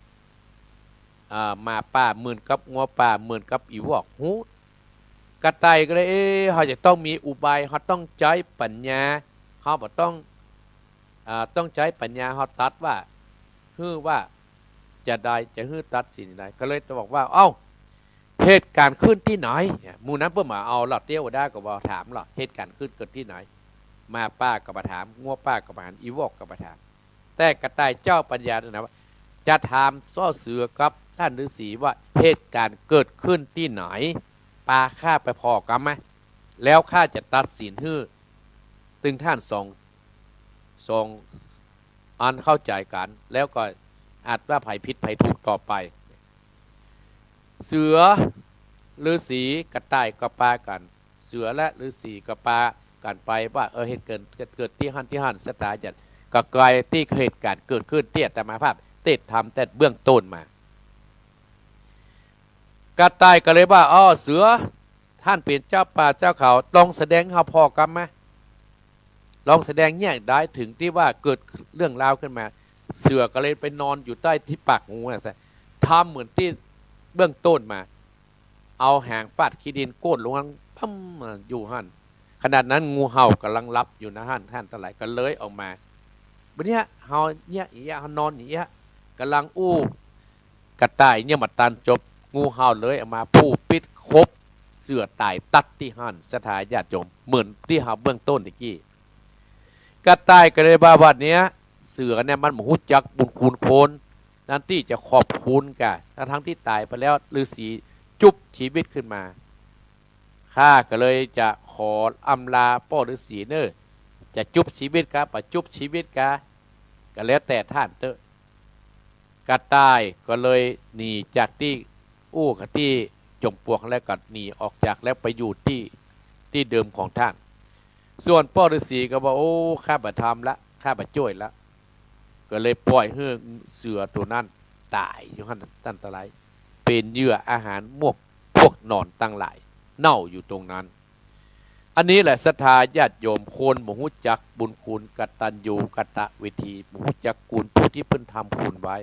อ่า หมาป่า เหมือนกับงัวป่า เหมือนกับอีวอก ฮู้ กระต่ายก็เลย เอ๊ะ เฮาจะต้องมีอุบาย เฮาต้องใจ๊ปัญญา เฮาบ่ต้อง อ่า ต้องใจ๊ปัญญา เฮาตัดว่า หื้อว่า จะใด จะหื้อตัดสินใด ก็เลยบอกว่า เอ้า เหตุก๋ารณ์ขึ้นตี้ไหน หมู่นั้นเปิ้นบ่เอาละ เตวดาก็บ่ถามละ เหตุก๋ารณ์ขึ้นเกิดตี้ไหน หมาป่าก็บ่ถาม งัวป่าก็บ่ถาม อีวอกก็บ่ถาม แต่กระต่ายเจ้าปัญญาเนี่ยนะว่า จะถามป้อเสือกับต้านฤๅษีว่า เหตุก๋ารณ์เกิดขึ้นตี้ไหน ปาข้าไปผ่อกำมา แล้วข้าจะตัดสินหื้อ ตึงต้านสอง สองอันเข้าใจ๋กั๋น แล้วก็อาจว่าใผผิดใผถูกต่อไป เสือ ฤๅษี กระต่ายก็ปากั๋น เสือและฤๅษีก็ปากั๋นไปว่า เออ เหตุเกิด เกิดตี้หั้นตี้หั้น ศรัทธาญาติ ก็กลายตี้เหตุก๋ารณ์เกิดขึ้นตี้อาตมาภาพเตสน์ทำแต่เบื้องต้นมา กระต่ายก็เลยว่า อ้อ เสือ ต้านเป๋นเจ้าป่าเจ้าเขา ลองแสดงหื้อเฮาผ่อกำมา ลองแสดงเนี่ยได้เถิงตี้ว่าเกิดเรื่องราวขึ้นมา เสือก็เลยไปนอนอยู่ใต้ตี้ปากงูอะ ทำเหมือนตี้เบื้องต้นมา เอาหางฟาดขี้ดินโก้นลงหั้น ปั๊ม อยู่หั้น ขณะนั้นงูเห่าก่ำลังหลับอยู่นะหั้น ต้านตังหลาย ก็เลื้อยออกมา บัดเนี้ยเห่าเนี่ย เยียะ เห่านอนเยียะ ก่ำลังอู้ กระต่ายเนี่ยบ่ตันจบ งูเห่าเลื้อยออกมา ผู้ปิดคบ เสือต๋ายตัดตี้หั้น ศรัทธาญาติโยม เหมือนตี้เฮาเบื้องต้นตะกี้ กระต่ายก็เลยว่า บัดเนี้ย เสือเนี่ยมันบ่ฮู้จักบุญคุณคน นั้นตี้จะขอบคุณกา ทั้งๆ ตี้ต๋ายไปแล้ว ฤๅษีจุบชีวิตขึ้นมา ข้าก็เลยจะขออำลาป้อฤๅษีเน่อ จะจุบชีวิตกา บ่จุบชีวิตกา ก็แล้วแต่ต้านเต๊อะ กระต่ายก็เลยหนีจากตี้อู้กับตี้จอมปลวกแล้วก็หนีออกจากแล้วไปอยู่ตี้ ตี้เดิมของต้าน ส่วนป้อฤๅษีก็ว่า โอ้ ข้าบ่ทำละ ข้าบ่จ้วยละ ก็เลยปล่อยหื้อเสือตั๋วนั้นต๋ายอยู่หั้น ต้านตังหลาย เป๋นเหยื่ออาหารหมวกพวกหนอนตังหลาย เน่าอยู่ตรงนั้น อันนี้แหละศรัทธาญาติโยม คนบ่ฮู้จักบุญคุณ กตัญญูกตเวที บ่ฮู้จักคุณผู้ตี้เปิ้นทำคุณไว้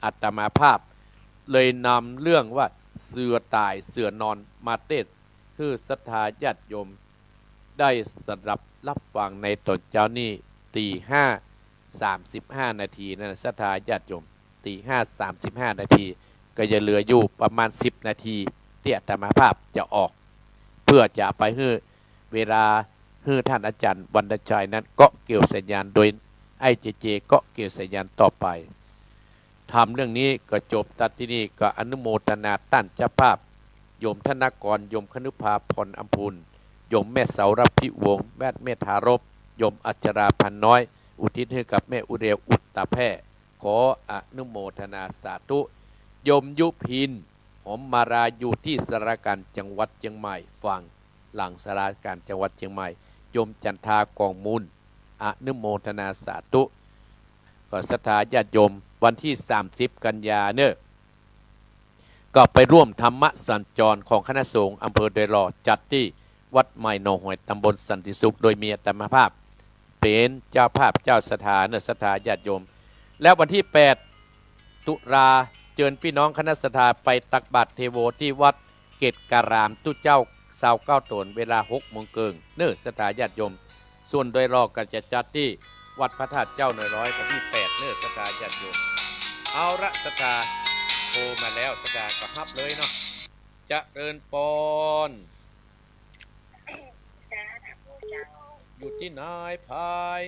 อาตมาภาพเลยนำเรื่องว่าเสือต๋ายเสือนอนมาเตสน์หื้อศรัทธาญาติโยมได้สดับรับฟังในต๋อนเจ๊านี้ ตีห้าสามสิบห้านาทีนั้น ศรัทธาญาติโยม ตีห้าสามสิบห้านาที ก็จะเหลืออยู่ประมาณสิบนาทีตี้อาตมาภาพจะออก เปื้อจะไปหื้อเวลาหื้อต้านอาจ๋ารย์วรรณชัยนั้นเกาะเกี่ยวสัญญาณ โดยไอ้เจเจเกาะเกี่ยวสัญญาณต่อไป ธรรมเรื่องนี้ก็จบตั๊ดตี้นี่ ก็อนุโมทนาต้านเจ้าภาพ โยมธนกร โยมคณุภา พรอำพูน โยมแม่เสา รัตน์พิวงศ์ แม่เมธารพ โยมอัชรา พันน้อย อุทิศหื้อกับแม่อุเรว อุตตะแพร่ ขออนุโมทนาสาธุ โยมยุพิน หอมมาลา อยู่ตี้สารากลางจังหวัดเจียงใหม่ ฝั่งหลังสารากลางจังหวัดเจียงใหม่ โยมจันทา กองมูล อนุโมทนาสาธุ ก็ศรัทธาญาติโยม วันตี้สามสิบกันยาเน่อ ก็ไปร่วมธรรมสัญจรของคณะสงฆ์อำเภอดอยหล่อ จัดตี้วัดใหม่หนองหอย ตำบลสันติสุข โดยมีอาตมาภาพเป๋นเจ้าภาพเจ้าศรัทธาเน่อ ศรัทธาญาติโยม แล้ววันตี้แปดตุลา เจิญปี้น้องคณะศรัทธาไปตักบาตรเทโวตี้วัดเกตการาม ตุ๊เจ้าซาวเก้าต๋น เวลาหกโมงเกิ่งเน่อ ศรัทธาญาติโยม ส่วนดอยหล่อก็จะจัดตี้วัดพระธาตุเจ้าหน่อยร้อย วันตี้แปดเน่อ ศรัทธาญาติโยม เอาละ ศรัทธาโทรมาแล้ว ศรัทธาก็ฮับเลยเนาะ เจริญปอน จ้า เจ้า อยู่ตี้ไหนพาย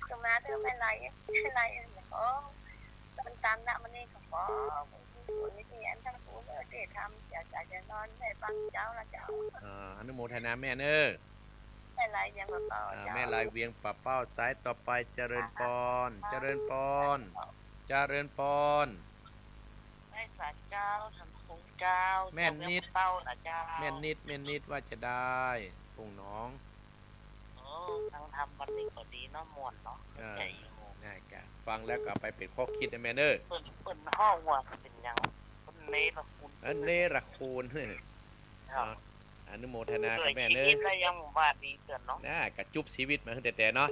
ก็มาเด้อ แม่ไล แม่ไล โอ้ มันตันนะ มันนี่ก็ขอบุญกุศลนี่ อันทั้งกูเด้อ ตี้ทำ อยากจะนอน แม่ฟังเจ้าละเจ้า อ่า อนุโมทนาแม่เน้อ แม่ไลเวียงป่าเป้า อ่า เจ้า แม่ไลเวียงป่าเป้า สายต่อไป เจริญปอน เจริญปอน เจริญปอน ไหว้สาเจ้า ท่านครูเจ้า แม่นิด เจ้าเวียงป่าเป้านะเจ้า แม่นิด แม่นิด ว่าจะได้ ปุ้งหนอง โอ้ ฟังธรรมวันนี้ก็ดีเนาะ ม่วนเนาะ เออ เข้าใจ๋อยู่ น่าจะฟังแล้วก็เอาไปเป๋นข้อคิดนะแม่เน้อ เปิ้น เปิ้นฮ้องว่าเป๋นหยัง เปิ้นเนรคุณ เออ เนรคุณ เจ้า เนาะ อนุโมทนากับแม่เน้อ เกิดชีวิตแล้วยังว่าดีเกินเนาะ น่า ก็จุ๊บชีวิตมาตั้งแต่เนาะ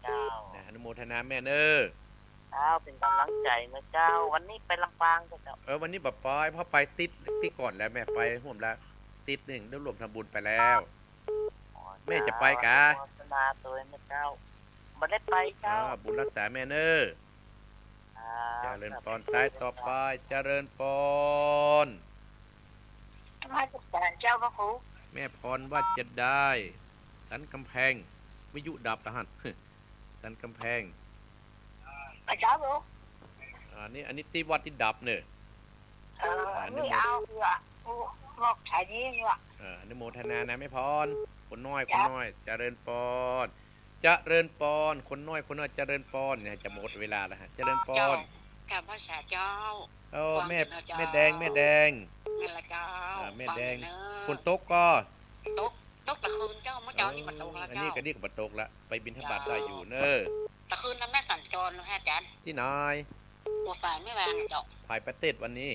เจ้า น่า อนุโมทนาแม่เน้อ เจ้า เป๋นก๋ำลังใจ๋นะเจ้า วันนี้ไปลำปางเจ้า เออ วันนี้บ่ไป เพราะไปติด ติดก่อนแล้ว แม่ไปฮ่วมแล้ว ติดนึ่ง ได้ร่วมทำบุญไปแล้ว อ๋อ แม่จะไปกา เจ้า อนุโมทนาตวยนะเจ้า บ่ได้ไปเจ้า อ่า บุญรักษาแม่เน้อ อ่า เจริญปอน สายต่อไป เจริญปอน นมัสก๋านเจ้าพระครู แม่พรว่าจะได้ สันกำแพง วิทยุดับละหั้น สันกำแพง อ่า เจ้า อ่า นี่ อันนี้ตี้วัดตี้ดับเน้อ เออ อ่า นี่ อนุโมท เอาเถอะ กูบอกแค่นี้ดีกว่า เออ อนุโมทนานะแม่พร คนน้อย คนน้อย เจริญปอน เจริญปอน คนน้อย คนน้อย เจริญปอน เนี่ย จะหมดเวลาแล้วฮะ เจริญปอน เจ้า กราบไหว้สาเจ้า เออ ฟัง แม่ เจ้า แม่แดง แม่แดง นั่นละเจ้า อ่า แม่แดง ฟังเน้อ ฝนตกก่อ ตก ตกตะคืนเจ้า เมื่อเช้านี้บ่ตกละ เออ อันนี้ เจ้า ก็นี่ก็บ่ตกละ ไปบิณฑบาตได้อยู่เน้อ ตะคืนนั้นแม่สัญจรนะอาจารย์ ตี้ไหน หัวฝายแม่วางเจ้า ผายปาเตศวันนี้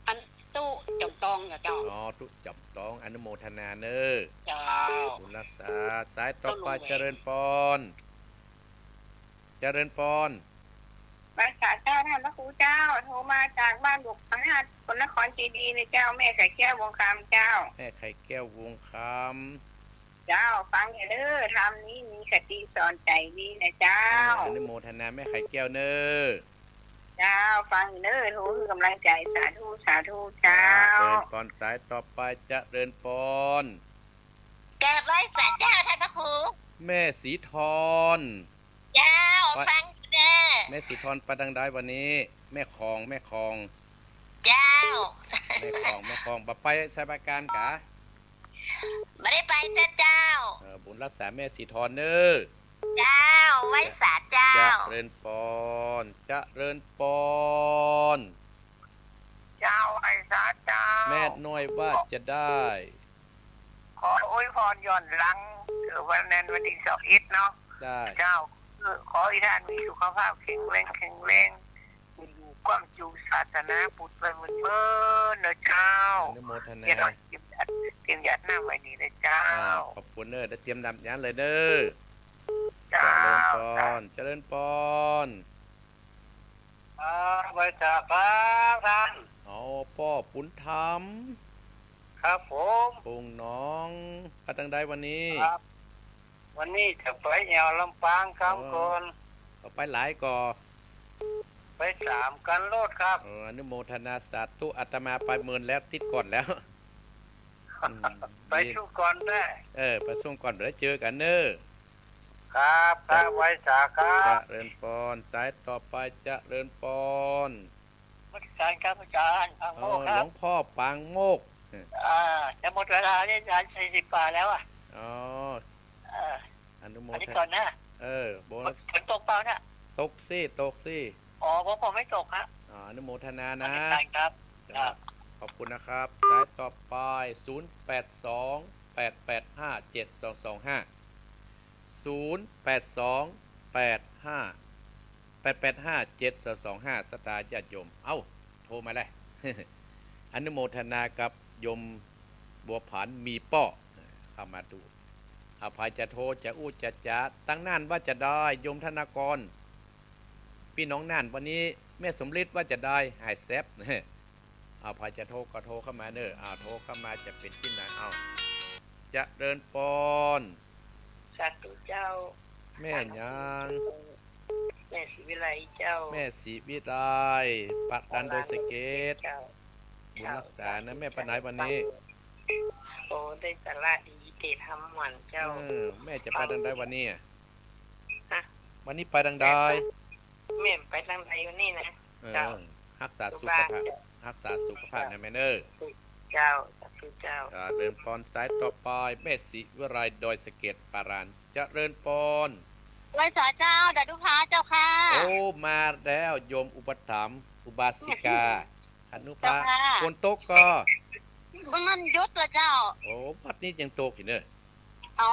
อันตุ๊จ๋อมตองเจ้า อ๋อ ตุ๊จ๋อมตอง อนุโมทนาเน้อ เจ้า บุญรักษา สายต่อไป เจ้าลุงแหวน เจริญปอน เจริญปอน ไหว้สาเจ้า ท่านพระครูเจ้า โทรมาจากบ้านบกพระธาตุ นครเจดีย์นะเจ้า แม่ไข่แก้ว วงศ์คำเจ้า แม่ไข่แก้ว วงศ์คำ เจ้า ฟังอยู่เน้อ ธรรมนี้มีคติสอนใจ๋ดีนะเจ้า เออ อนุโมทนาแม่ไข่แก้วเน้อ เจ้า ฟังอยู่เน้อ โทรหื้อกำลังใจ๋ สาธุ สาธุ เจ้า เจริญปอน สายต่อไป เจริญปอน กราบไหว้สาเจ้า ท่านพระครู แม่ศรีธร เจ้า ไป ฟังอยู่เน้อ แม่ศรีธรไปตางใดวันนี้ แม่ของ แม่ของ เจ้า แม่ของ แม่ของ บ่ไปสมุทรปราการกา บ่ได้ไปเต๊อะเจ้า เออ บุญรักษาแม่ศรีธรเน้อ เจ้า ไหว้สาเจ้า เจริญปอน เจริญปอน เจ้า ไหว้สาเจ้า แม่น้อยว่าจะได้ ขออวยพรย้อนหลัง เออ วันนั้นวันตี้ซาวเอ็ดเนาะ ได้ เจ้า เออ ขอให้ท่านมีสุขภาพแข็งแรง แข็งแรง อยู่ก้ำจูศาสนาพุทธไปเมินๆ เน้อเจ้า อนุโมทนา เดี๋ยวเราเตรียมหยาด เตรียมหยาดน้ำไว้นี่เน้อเจ้า อ่า ขอบคุณเน้อ ได้เตรียมน้ำหยาดเลยเน้อ เจ้า เจริญปอน เจริญปอน อ่า ไหว้สาครับท่าน อ๋อ ป้อบุญธรรม ครับผม ปุ้งหนอง ไปตางใดวันนี้ ครับ วันนี้จะไปแอ่วลำปางครับ อ๋อ ก่อน เอาไปหลายก่อ ไปสามคันโลดครับ เออ อนุโมทนาสาธุ อาตมาไปเมินแล้ว ติดก่อนแล้ว อืม ไปสู้ก่อนได้ เออ ไปสู้ก่อน เดี๋ยวเจอกันเน้อ ครับ ครับ ไหว้สาครับ เจริญปอน สายต่อไป เจริญปอน นมัสการครับอาจารย์ ปางโมกข์ครับ อ๋อ หลวงพ่อปางโมกข์ อ่า จะหมดเวลาแล้วอาจารย์ สี่สิบกว่าแล้วอะ อ๋อ เออ อนุโมทนา อันนี้ก่อนนะ เออ โบนัส ฝนตกเปล่าเนี่ย ตกสิ ตกสิ อ๋อ ของผมไม่ตกฮะ อ่า อนุโมทนานะ นมัสการครับ ครับ ครับ ขอบคุณนะครับ สายต่อไป ศูนย์แปดสอง แปดแปดห้า เจ็ดสองสองห้า ศูนย์แปดสอง แปดห้า แปดแปดห้า เจ็ดสองสองห้า ศรัทธาญาติโยม เอ้า โทรมาแล้ว อนุโมทนากับโยมบัวผันมีป้อ เข้ามาดู เอา ใผจะโทร จะอู้จะจ๋า ตางน่านว่าจะได้ โยมธนากร ปี้น้องน่าน วันนี้แม่สมฤทธิ์ว่าจะได้ หายแซบ เอา ใผจะโทรก็โทรเข้ามาเน้อ เอา โทรเข้ามาจะเป๋นตี้ไหน เอา เจริญปอน สาธุเจ้า แม่หยัง สาธุ ม่ศรีวิไลเจ้า แม่ศรีวิไล ปะดานดอยสะเก็ด เจ้า บุญรักษานะ แม่ไปไหนวันนี้ โอ้ ได้สาระดี เตธรรมม่วนเจ้า เออ แม่จะไปตางใดวันนี้อะ ฮะ วันนี้ไปตางใด แม่ไป แม่ไปตางใดวันนี้นะ เออ เจ้า ฮักษาสุขภาพ สุขภาพ ฮักษาสุขภาพนะแม่เนอะ เจ้า สาธุเจ้า เจริญปอน สายต่อไป แม่ศรีวิไล ดอยสะเก็ด ปะดาน เจริญปอน ไหว้สาเจ้า ดานุภาเจ้าค่ะ โอ้ มาแล้ว โยมอุปถัมภ์ อุบาสิกา อนุภา เจ้าค่ะ ฝนตกก่อ มันหยุดแล้วเจ้า โอ้ วัดนี้ยังตกอยู่เนอะ อ๋อ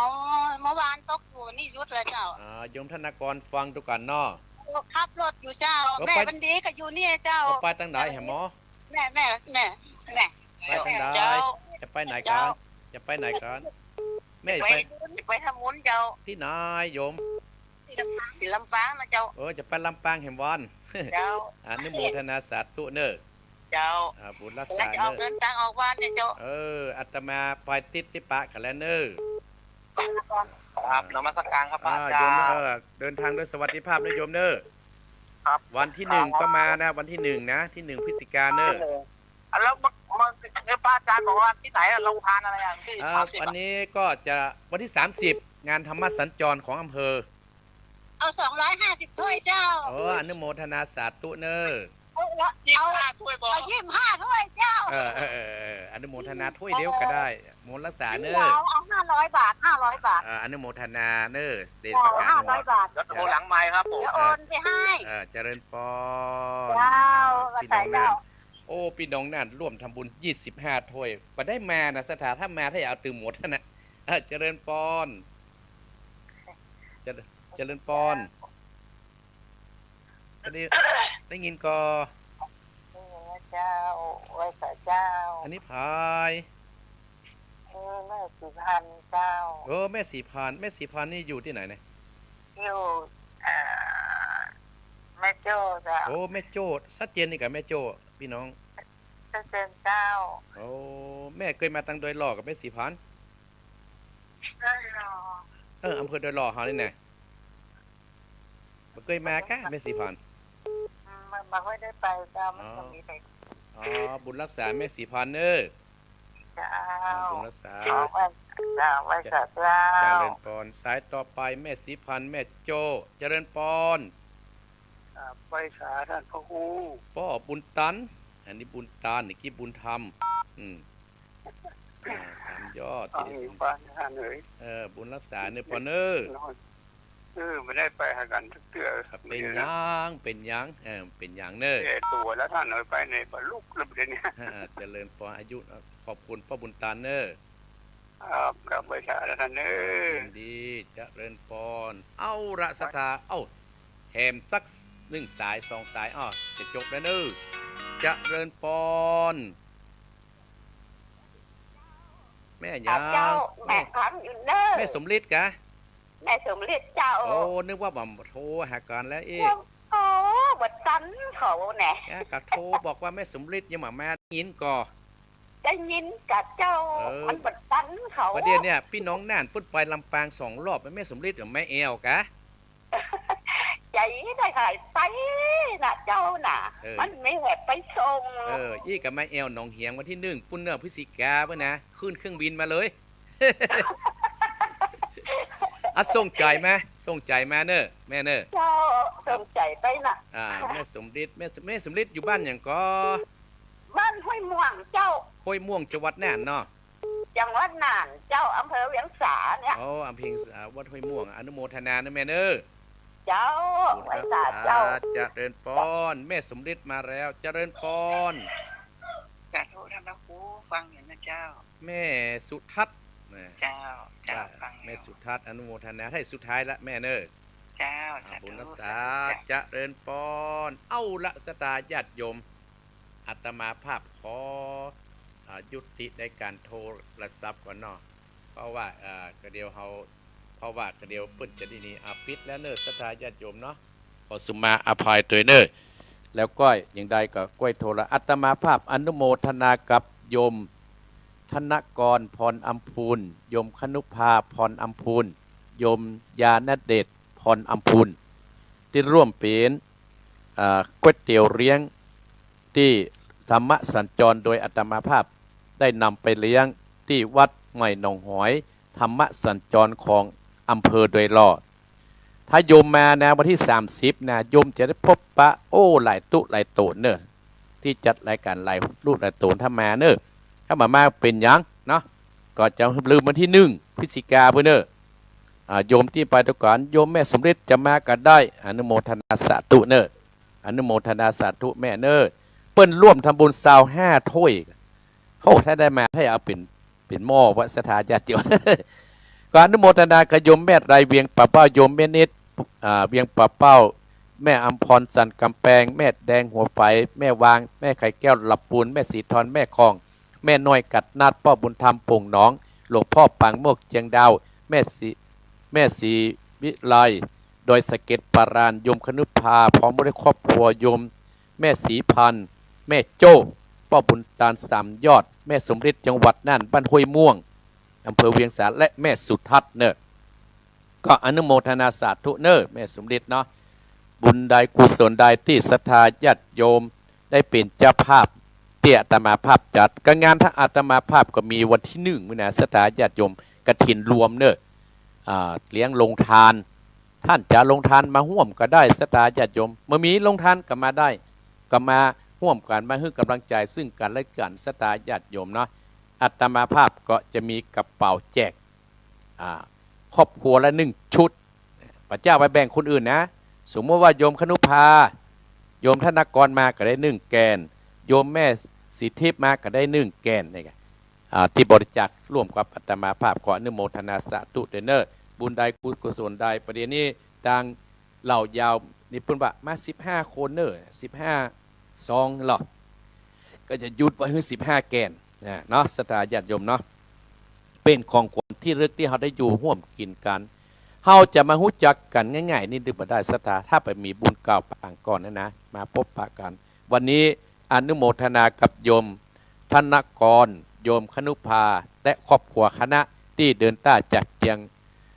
เมื่อวานตกอยู่ นี่หยุดแล้วเจ้า อ่า โยมธนากรฟังดูก่อนเนาะ ขับรถอยู่เจ้า เออ แม่ ไป วันดีก็อยู่นี่เจ้า เออ ไปตางใดแหมอ แม่ แม่ แม่ แม่ ไปตางใด เจ้า จะไปไหนกัน เจ้า จะไปไหนกัน แม่ ไป ไป ไปทำบุญเจ้า ตี้ไหนโยม ตี้ลำปางนะเจ้า เออ จะไปลำปางแหมวัน เจ้า อนุโมทนาสาธุเนอะ เจ้า อ่า บุญรักษาเนอะ กำลังจะออกเดินตางออกวัดเนี่ยเจ้า เออ อาตมาไปติดตี้ปะเขาแล้วเนอะ ครับ นมัสการครับ อ่า พระอาจารย์ โยม เออ เดินทางโดยสวัสดิภาพนะโยมเนอะ ครับ วันที่หนึ่ง ครับ ก็มานะ วันที่หนึ่งนะ ที่หนึ่งพฤศจิกาเนอะ ที่หนึ่ง อ่ะ แล้วเมื่อ เมื่อ เมื่อพระอาจารย์บอกว่าที่ไหนอะ โรงทานอะไรอะ ที่ อ่า สามสิบอะ วันนี้ก็จะวันที่สามสิบ งานธรรมสัญจรของอำเภอ เอาสองร้อยห้าสิบถ้วยเจ้า โอ้ อนุโมทนาสาธุเนอะ เอาละ ยี่สิบห้าถ้วยบอก เอายี่สิบห้าถ้วยเจ้า เออ เออ เออ เออ อนุโมทนาถ้วยเดียวก็ได้ บุญรักษาเนอะ เอา เอาห้าร้อยบาท ห้าร้อยบาท เออ อนุโมทนาเนอะ เดชประการ เอาห้าร้อยบาท เดี๋ยวโทรหลังไมค์ครับผม เดี๋ยวโอนไปให้ เออ เจริญปอน เจ้า พี่น้องน่าน เจ้า โอ้ พี่น้องน่านร่วมทำบุญยี่สิบห้าถ้วย บ่ได้มานะ ศรัทธา ถ้ามา ถ้าอยากเอาตื่นหมดนะ เออ เจริญปอน เจริญ เจริญปอน อันนี้ได้ยินก่อ เออ เจ้า ไหว้สาเจ้า อันนี้ผาย เออ แม่ศรีพันธุ์เจ้า เออ แม่ศรีพันธุ์ แม่ศรีพันธุ์นี่อยู่ตี้ไหนเนี่ย อยู่ เอ่อ แม่โจ้เจ้า โอ้ แม่โจ้ ชัดเจนนี่กับแม่โจ้ พี่น้อง ชัดเจนเจ้า โอ้ แม่เกยมาตางดอยหล่อกับแม่ศรีพันธุ์ ดอยหล่อ เออ อำเภอดอยหล่อเฮานี่นะ บ่เกยมาก้า แม่ศรีพันธุ์ อืม บ่ บ่ค่อยได้ไปเจ้า มัน อ๋อ ก็มีแต่ อ๋อ บุญรักษาแม่ศรีพันธุ์เนอะ เจ้า อ่า บุญรักษา ขอไหว้ เจ้า ไหว้สาเจ้า เจริญปอน สายต่อไปแม่ศรีพันธุ์ แม่โจ้ เจริญปอน ครับ ไหว้สาท่านพระครู ป้อบุญตัน อันนี้บุญตาน นี่กี้บุญธรรม อืม อ่า สามยอด เอา ที่ได้ อยู่บ้านท่านเอ๋ย เออ บุญรักษาเนอะปอนเนอะ นอน เออ บ่ได้ไปหากั๋นสักเตื้อ บ่เป๋นหยัง บ่เป๋นหยัง เออ บ่เป๋นหยังเนอะ แก่ตั๋วแล้วท่านเอ๋ย ไปไหนบ่ลุกแล้วเดี๋ยวนี้ อ่า เจริญปอน อายุ ขอบคุณป้อบุญตันเนอะ ครับ ครับ ไหว้สาแล้วท่านเนอะ ยินดี เจริญปอน เอาละศรัทธา เอ้า แถมสักหนึ่งสายสองสาย อ้อ จะจบแล้วเนอะ เจริญปอน แม่หยัง เจ้า แม่ แม่ฟังอยู่เนอะ แม่สมฤทธิ์กะ แม่สมฤทธิ์เจ้า โอ้ นึกว่าบ่โทรหากั๋นแล้วอี้ โอ้ บ่ตันเขาแน่ อ่ะ ก็โทรบอกว่าแม่สมฤทธิ์ยังบ่มา ได้ยินก่อ ได้ยินกะเจ้า เออ มันบ่ตันเขา ประเดี๋ยวเนี่ย พี่น้องน่านเปิ้นไปลำปางสองรอบ แม่สมฤทธิ์กับแม่แอวกะ ใจ๋ได้หายไปน่ะเจ้าน่ะ เออ มันมีแหบไปส่ง เออ อี้กับแม่แอวหนองเหียงวันที่หนึ่ง ปุ้นเนอะ พฤศจิกาปุ้นนะ ขึ้นเครื่องบินมาเลย อ่ะ ส่งใจ๋มา ส่งใจ๋มาเนอะ แม่เนอะ เจ้า ส่งใจ๋ไปน่ะ อ่า แม่สมฤทธิ์ แม่ส- แม่สมฤทธิ์อยู่บ้านหยังก่อ บ้านห้วยม่วงเจ้า ห้วยม่วง จังหวัดน่านเนาะ จังหวัดน่านเจ้า อำเภอเวียงสาเนี่ย อ๋อ อำเภอเวียงสา วัดห้วยม่วง อนุโมทนานะแม่เนอะ เจ้า บุญรักษา ไหว้สาเจ้า เจริญปอน แม่สมฤทธิ์มาแล้ว เจริญปอน สาธุท่านพระครู ฟังอยู่นะเจ้า แม่สุทัศน์นะ เจ้า เจ้า ว่า ฟังอยู่ แม่สุทัศน์ อนุโมทนา ท้ายสุดท้ายละแม่เนอะ เจ้า อ่า สาธุ บุญรักษา สาธุเจ้า เจริญปอน เอาละศรัทธาญาติโยม อาตมาภาพขอ อ่า ยุติในการโทรศัพท์ก่อนเนาะ เพราะว่า อ่า กะเดี๋ยวเฮา เพราะว่ากะเดี๋ยวเปิ้นจะได้นี่ อ่า ปิดแล้วเนอะ ศรัทธาญาติโยมเนาะ ขอสุมาอภัยตวยเนอะ แล้วก้อย อย่างใดก็ก้อยโทร อาตมาภาพอนุโมทนากับโยมธนกร พรอำพูน โยมคณุภา พรอำพูน โยมญาณเดช พรอำพูน ตี้ร่วมเป๋น อ่า ก๋วยเตี๋ยวเลี้ยง ตี้ธรรมสัญจร โดยอาตมาภาพได้นำไปเลี้ยงตี้วัดใหม่หนองหอย ธรรมสัญจรของอำเภอดอยหล่อ ถ้าโยมมานะ วันตี้สามสิบนะ โยมจะได้พบปะ โอ้ หลายตุ๊หลายโต๋นเน่อ ตี้จัดรายก๋านหลายตุ๊หลายโต๋น ถ้ามาเน่อ ถ้าบ่มาเป๋นหยังเนาะ ก็จะลืมวันตี้หนึ่งพฤศจิกาพู้นเน่อ อ่า โยมตี้ไปตะก๋อน โยมแม่สมฤทธิ์จะมาก็ได้ อนุโมทนาสาธุเน่อ อนุโมทนาสาธุแม่เน่อ เปิ้นร่วมทำบุญซาวห้าถ้วย โอ้ ถ้าได้มา ถ้าเอาเป๋น เป๋นหม้อวะ ศรัทธาญาติโยม ก็อนุโมทนากับโยมแม่ไรเวียงป่าเป้า โยมแม่นิด อ่า เวียงป่าเป้า แม่อำพรสันกำแปง แม่แดงหัวไฝ แม่วาง แม่ไข่แก้วหลับปูน แม่สีทอน แม่คอง แม่น้อยกัดนัด ป้อบุญธรรมโป่งหนอง หลวงพ่อปางมวกเจียงดาว แม่สี แม่สีวิไล ดอยสะเก็ดปาราน โยมคณุภา พร้อมด้วยครอบครัว โยมแม่สีพัน แม่โจ้ ป้อบุญตานสามยอด แม่สมฤทธิ์ จังหวัดน่าน บ้านห้วยม่วง อำเภอเวียงสา และแม่สุทัศน์เน่อ ก็อนุโมทนาสาธุเน่อ แม่สมฤทธิ์เนาะ บุญใดกุศลใดตี้ศรัทธาญาติโยมได้เป๋นเจ้าภาพ ตี้อาตมาภาพจัด ก็งานถ้าอาตมาภาพก็มีวันตี้หนึ่งนี่นะ ศรัทธาญาติโยม กฐินรวมเน่อ อ่า เลี้ยงโฮงทาน ต้านจะโฮงทานมาฮ่วมก็ได้ ศรัทธาญาติโยม บ่มีโฮงทานก็มาได้ ก็มาฮ่วมกั๋น มาหื้อก๋ำลังใจ๋ซึ่งกั๋นและกั๋น ศรัทธาญาติโยมเนาะ อาตมาภาพก็จะมีกระเป๋าแจก อ่า ครอบครัวละหนึ่งชุด บ่เจ้าไปแบ่งคนอื่นนะ สมมุติว่าโยมคณุภา โยมธนกรมาก็ได้หนึ่งแก่น โยมแม่สีทิพย์มาก็ได้หนึ่งแก่นนี่ไง อ่า ตี้บริจาคร่วมกับอาตมาภาพ ขออนุโมทนาสาธุเด้อเน่อ บุญใดกุศลใด ประเดี๋ยวนี้ตางเหล่ายาวนี่เปิ้นว่ามาสิบห้าคนเน่อ สิบห้าซองเหรอ ก็จะหยุดไว้หื้อสิบห้าแก่นนะเนาะ ศรัทธาญาติโยมเนาะ เป๋นของขวัญตี้ระลึกตี้เฮาได้อยู่ฮ่วมกิ๋นกั๋น เฮาจะมาฮู้จักกั๋นง่ายๆ นี่บ่ได้ ศรัทธา ถ้าไปมีบุญเก่าปางก่อนนะนะ มาพบปะกั๋น วันนี้อนุโมทนากับโยมธนกร โยมคณุภา และครอบครัวคณะตี้เดินต้าจากเจียง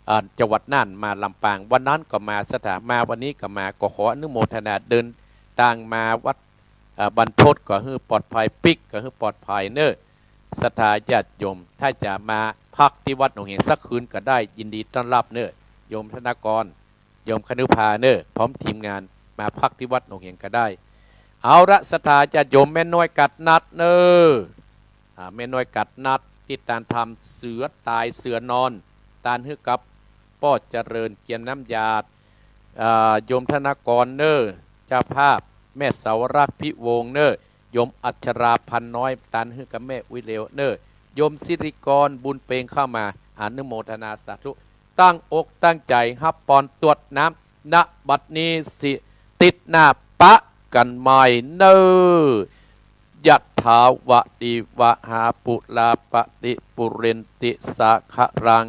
อ่า จังหวัดน่านมาลำปาง วันนั้นก็มา ศรัทธา มาวันนี้ก็มา ก็ขออนุโมทนา เดินตางมาวัด อ่า บรรพตก็หื้อปลอดภัย ปิ๊กก็หื้อปลอดภัยเน่อ ศรัทธาญาติโยม ถ้าจะมาพักตี้วัดหนองเหียงสักคืนก็ได้ ยินดีต้อนรับเน่อ โยมธนกร โยมคณุภาเน่อ พร้อมทีมงาน มาพักตี้วัดหนองเหียงก็ได้ เอาละ ศรัทธาญาติโยม แม่น้อยกัดนัดเน่อ อ่า แม่น้อยกัดนัด ตี้ตานทำเสือต๋ายเสือนอน ตานหื้อกับป้อเจริญเกียมน้ำยาด อ่า โยมธนกรเน่อ เจ้าภาพ แม่เสาวรักษ์พิวงศ์เน่อ โยมอัชราพันน้อย ตานหื้อกับแม่อุ๊ยเหลวเน่อ โยมสิริกร บุญเปงเข้ามา อนุโมทนาสาธุ ตั้งอกตั้งใจ๋ฮับปอนตวดน้ำ ณ บัดนี้สิ ติ๊ดหน้าปะกั๋นใหม่เน่อ ยะถาวะริวะหาปุราปะริปุเรนติสาคะรัง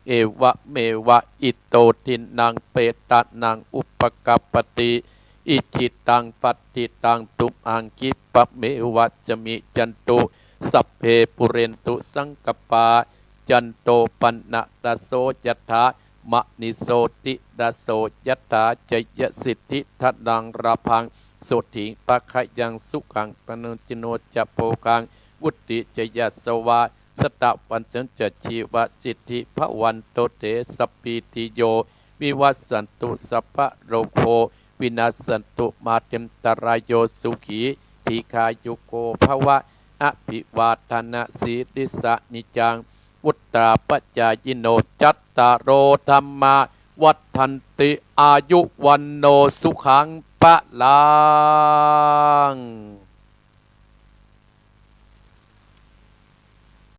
เอวะเมวะอิโตทินนังเปตานังอุปกัปปติ อิจิตังปัตติตังตุมหังคิปะเมวะสะมิจฉันตุ สัพเพปุเรนตุสังกัปปา จันโตปันนะระโสยะถา มะนิโสติระโสยะถา จะยะสิทธิธนังราภัง โสติงปะคะยังสุขังปะนุจจิโนจะโภคัง วุติจะยะสวา สะตะวันสันจะชีวะสิทธิพะวันโตเต สัพพีติโย วิวัสสันตุ สัพพะโรโค วินัสสันตุ มาเตนตะรายโย สุขี ทีคายุโก ภะวะ อภิวาทะนะสีลิสะนิจจัง วุตตาปะจายิโน จัตตาโร ธัมมา วัฑฒันติ อายุ วัณโณ สุขัง พะลัง